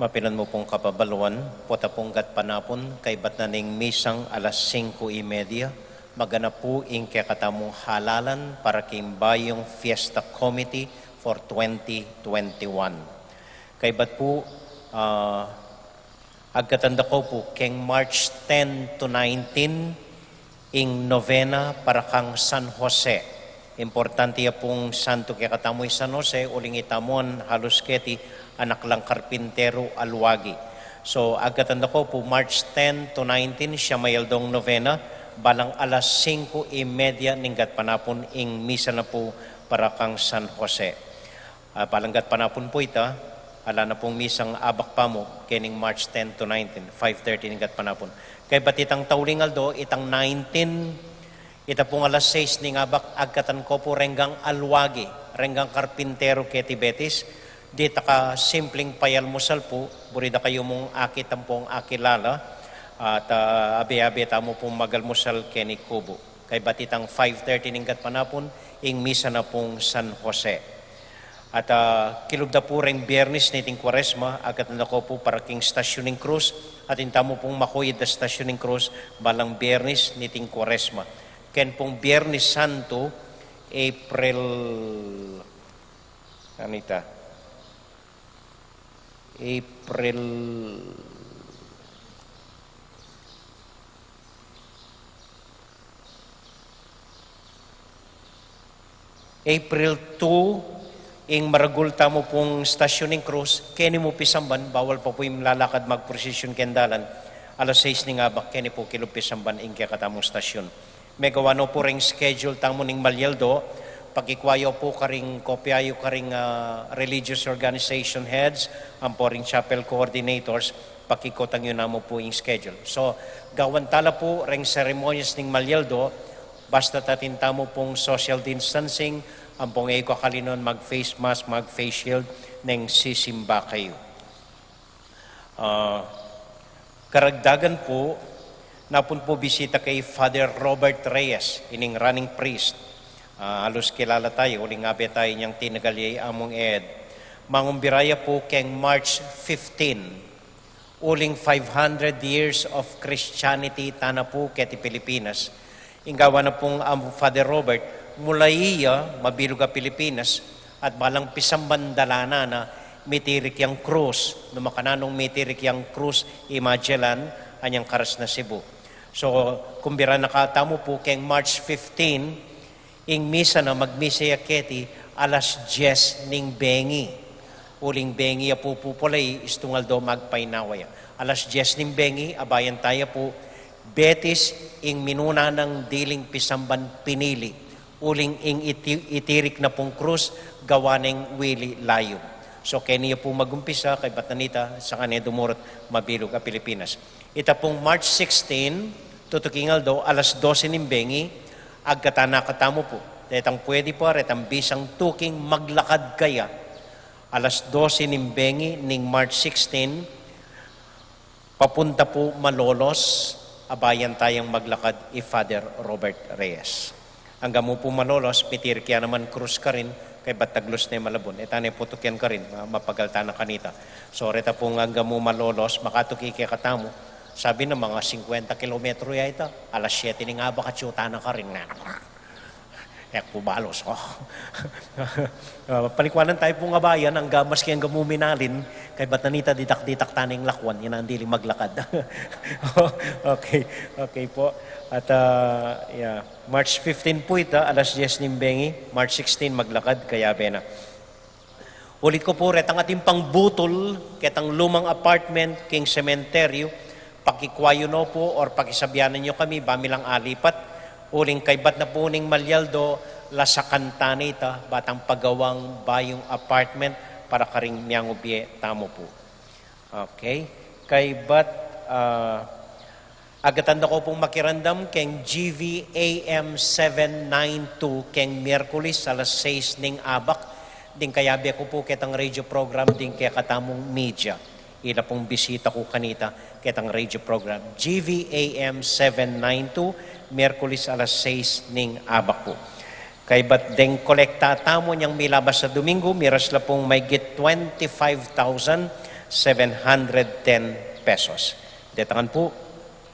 Mapilan mu pung kababaluan, pota pung gatpanapun, kaybat na ning misang alas singko y media, maganap pu ing kekatamung halalan para king bayung Fiesta Committee for twenty twenty-one. Kaybat pu, ah, agkatan da ko pu, keng March ten to nineteen, ing novena para kang San Jose. Importante ya pung santu kekatamu i San Jose, uling itamu ngan halus keti anak lang karpinteru aluagi. So, agkatan da ko pu March ten to nineteen, siya mayaldong novena, balang alas singko y media ning gatpanapun ing misa na pu para kang San Jose. Ah, balang gatpanapun pu ita, ala na pung misang abak pa mu, kening March ten to nineteen, five thirty ning gatpanapun. Kaybat itang tauling aldo, itang nineteen, ita pung alas sais ning abak, agkatan ko pu reng gang aluagi, reng gang karpinteru keti Betis, dita ka simpling payalmusal pu, buri da kayu mung akit ampong akilala, at, ah, abe-abe tamu pung magalmusal keni kubu. Kaybat itang five thirty ning gatpanapun, ing misa na pung San Jose. At, ah, kilub da pu reng Biernes niting Kuaresma, agkatan da ko pu para king Stasyun ning Krus, atin tamu pung makuyid a Stasyun ning Krus, balang Biernes niting Kuaresma. Ken pung Biernes Santu, April, ano ita? April, April two, ing maragul tamu pung Stasyun ning Krus, keni mu pisamban, bawal pa pu ing lalakad magprosesyon keng dalan, alas sais ning abak, keni pu kilub pisamban ing kekatamung stasyun. Megawa no pu reng schedule tamu ning malyaldo, pakikua yu pu karing kopya yu karing, ah, religious organization heads, ampo ring chapel coordinators, pakikutan yu namu pu ing schedule. So, gawan tala pu reng seremonyas ning malyaldo, basta atin tamu pung social distancing, ampong e yu kakalinuan mag-face mask, mag-face shield, neng sisimba kayu. Ah, karagdagan pu, napun pu bisita kay Father Robert Reyes, ining running priest. Ah, halus kilala tayu, uling abe tayu nyang tinagal ya i Among Ed. Mangumbira ya pu keng March fifteen, uling five hundred years of Christianity tana pu keti Pilipinas. Ing gawa na pung, um, Father Robert, mula iya, mabilug a Pilipinas, at balang pisamban dalanan na mitirik yang krus, nu makananung mitirik yang krus i Magellan, anyang karas na Cebu. So, kumbira na katamu pu keng March fifteen, ing misa na magmisa ya keti alas dyes ning bengi. Uling bengi ya pu pu pala i istung aldo magpainawa ya. Alas dyes ning bengi, abayan taya pu, Betis ing minuna nang diling pisamban pinili. Uling ing iti-, itirik na pung krus, gawa neng wili layum. So, keni ya pu magumpisa, kaybat na nita, saka ne dumurut mabilug a Pilipinas. Ita pung March sixteen, tutuking aldo, alas dose ning bengi, agkatan na katamu pu. Retang pwede pa, retang bisang tuking maglakad kaya. Alas dose ning bengi ning March sixteen, papunta pu Malolos, abayan tayang maglakad i Father Robert Reyes. Angga mu pu malolos, mitirik ya naman krus karin, kaybat taglus ne malabun. E ta ne putukian karin, ma-, mapagal ta na kanita. So, reta pung angga mu malolos, makatuki kekatamu. Sabi na, mga singkwenta kilometro ya ita. Alas siyete ning abak, atyu ta na karin. Ek pu balos, oh. Ah, panikwanan tayu pung abayan, angga maski angga mu minalin, kaybat na nita ditak-ditak ta ning lakwan, yan ang dili maglakad. Okay, okay pu. At, ah, yeah. March fifteen pu ita, alas dyes ning bengi, March sixteen maglakad, kayabe na. Ulit ku pu, retang atin pang butul ketang lumang apartment king sementeryu, pakikwa yu no pu or pakisabyan yu kami, ba mi lang alipat, uling kaybat na pu ning malyaldo, lasakan ta na ita, ba tang pagawang bayung apartment para karing miangubie tamu pu. Okay. Kaybat, ah, agatan da ku pung makiramdam keng G V A M seven nine two keng Miyerkules alas sais ning abak. Ding kayabe ku pu ketang radio program ding kekatamung media. Ila pung bisita ku kanita ketang radio program. G V A M seven nine two, Miyerkules alas sais ning abak pu. Kaybat deng kolekta tamu inyang milabas a Domingo, miras la pung maygit twenty-five thousand seven hundred ten pesos. Deta ngan pu,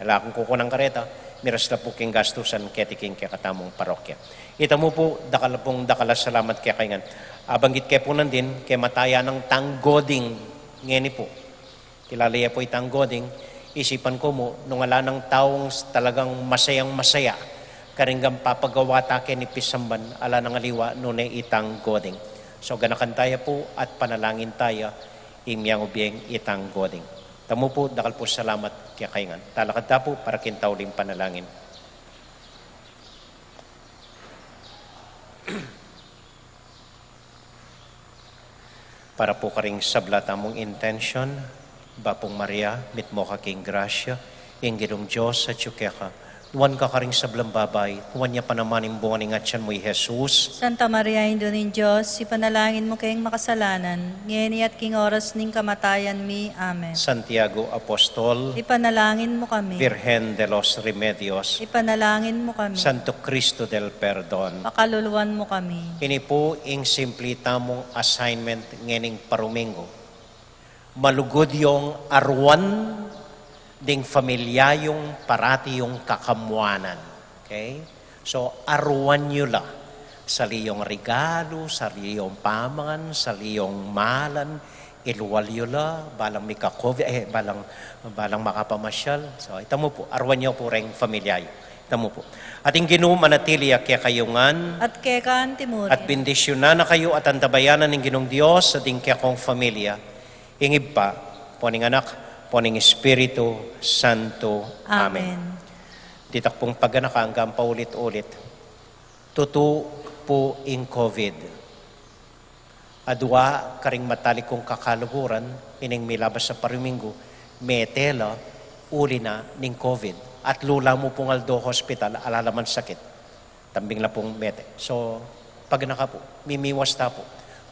ala kung kukunan kareta, miras la pu king gastusan keti king kekatamung parokya. Itamu pu, dakal pung dakal a salamat kekayu ngan. Abanggit ke pu nandin, kematayan nang tanggoding ngeni pu. Kilala ye pu itang goding, isipan ku mu, nung ala nang taung s-, talagang masayang-masaya, karing gam papagawa ta keni pisamban, ala nang aliwa, nune itang goding. So, ganakan taya pu at panalangin taya, ing miangubieng itang goding. Tamu pu, dakal pu salamat kekayu ngan. Talakad ta pu, para king tauling panalangin. Para pu karing sabla tamung intention, Bapung Maria, mitmu ka king grasya, ing Ginung Dios atyu keka, nuan ka karing sablang babai, nuan ya pa naman ing bunga ning atyan mu, i Jesus. Santa Maria, Indu ning Dios, ipanalangin mu keng makasalanan, ngeni at king oras ning kamatayan mi. Amen. Santiago Apostol, ipanalangin mu kami. Virgen de los Remedios, ipanalangin mu kami. Santo Cristo del Perdon, pakaluluan mu kami. Ini pu ing simpli tamung assignment ngening parumingu. Malugud yung aruan ding familia yung parati yung kakamuanan. Okay? So, aruan yu la. Sali yung regalu, sali yung pamangan, sali yung malan, ilual yu la, balang mika-covid, eh, balang, balang makapamasyal. So, itamu pu, aruan yu pu reng familia yu. Itamu pu. At ing Ginu manatili ya kekayu ngan. At keka antimurin. At bendisyunan na kayu at antabayanan ning Ginung Dios at ding kekong familia. Ing Ibpa, pu ning Anak, pu ning Espiritu Santo. Amen. Amen. Ditak pung paganaka anggang paulit-ulit. Tutu pu ing covid. Adua karing matalik kung kakaluguran, ining milabas a parumingu, mete la uli na ning covid. At lula mu pung aldo hospital, ala la man sakit. Tambing la pung mete. So, paganaka pu, mimiwas ta pu.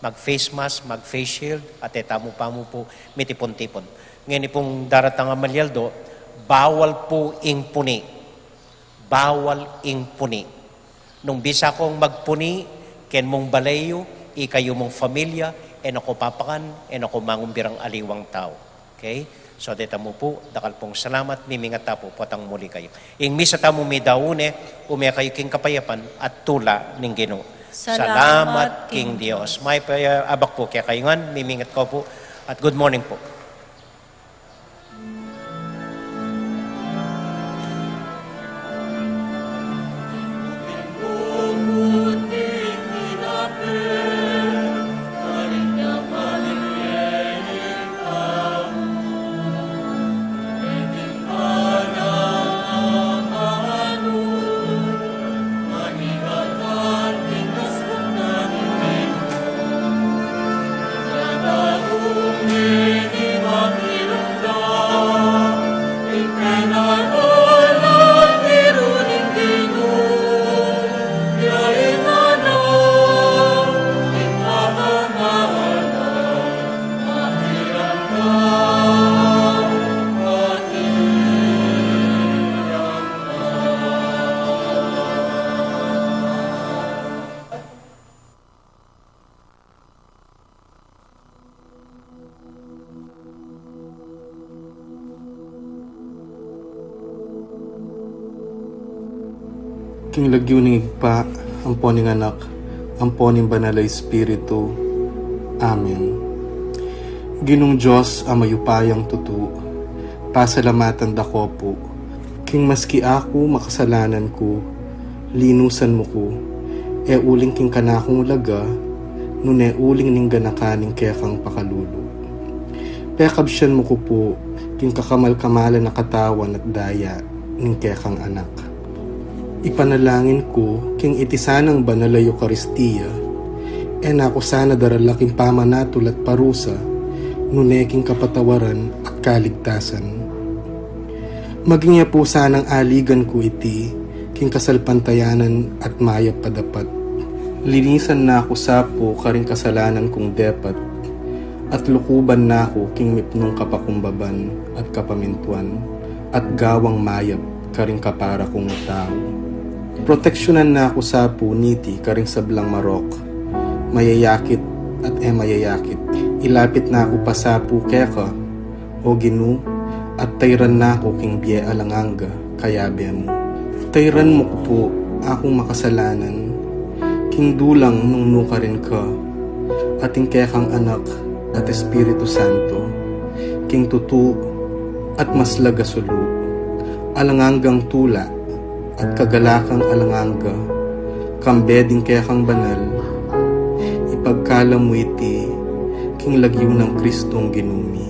Mag-face mask, mag-face shield, at e tamu pamu pu mitipun-tipun. Ngeni pung daratang a malyaldo, bawal pu ing puni. Bawal ing puni. Nung bisa kung magpuni, ken mung bale yu, ikayu mung familia, e na ku papakan, e na ku mangumbirang aliwang tau. Okay? So, deta mu pu, dakal pung salamat, mimingat ta pu, potang muli kayu. Ing misa tamu midaun ne, ume kayu king kapayapan, at tula ning Ginu. Salamat king Dios. May pa, abak pu kekayu ngan, mimingat ko pu, at good morning pu. King lagyu ning Ibpa, ampo ning Anak, ampo ning Banal a Espiritu. Amen. Ginung Dios a mayupayang tutu, pasalamatan da ka pu, king maski aku makasalanan ku, linusan mu ku, e uling king kanakung laga, nune uling ning ganakan ning kekang pakalulu. Pekabsian mu ku pu, king kakamal-kamalan a katawan at daya ning kekang Anak. Ipanalangin ku, king iti sanang banal a Eukaristia, e na ku sana darala king pamanatul at parusa, nune king kapatawaran at kaligtasan. Maging ya pu sanang aligan ku iti, king kasalpantayanan at mayap a dapat. Linisan na ku sa pu karing kasalanan kung depat, at lukuban na ku king mipnung kapakumbaban at kapamintuan, at gawang mayap karing kapara kung tau. Proteksyunan na ku sa pu niti karing sablang marok, mayayakit at e mayayakit. Ilapit na ku pa sa pu keka, O Ginu, at tayran na ku king bie alang angga, kayabe mu. Tayran mu ku pu akung makasalanan, king dulang nung nukarin ka, at ing kekang Anak at Espiritu Santo, king tutu at maslag a sulu, alang anggang tula at kagalakang alang angga, kambe ding kekang banal, ipagkalam mu iti, king lagyu nang Kristong Ginu mi.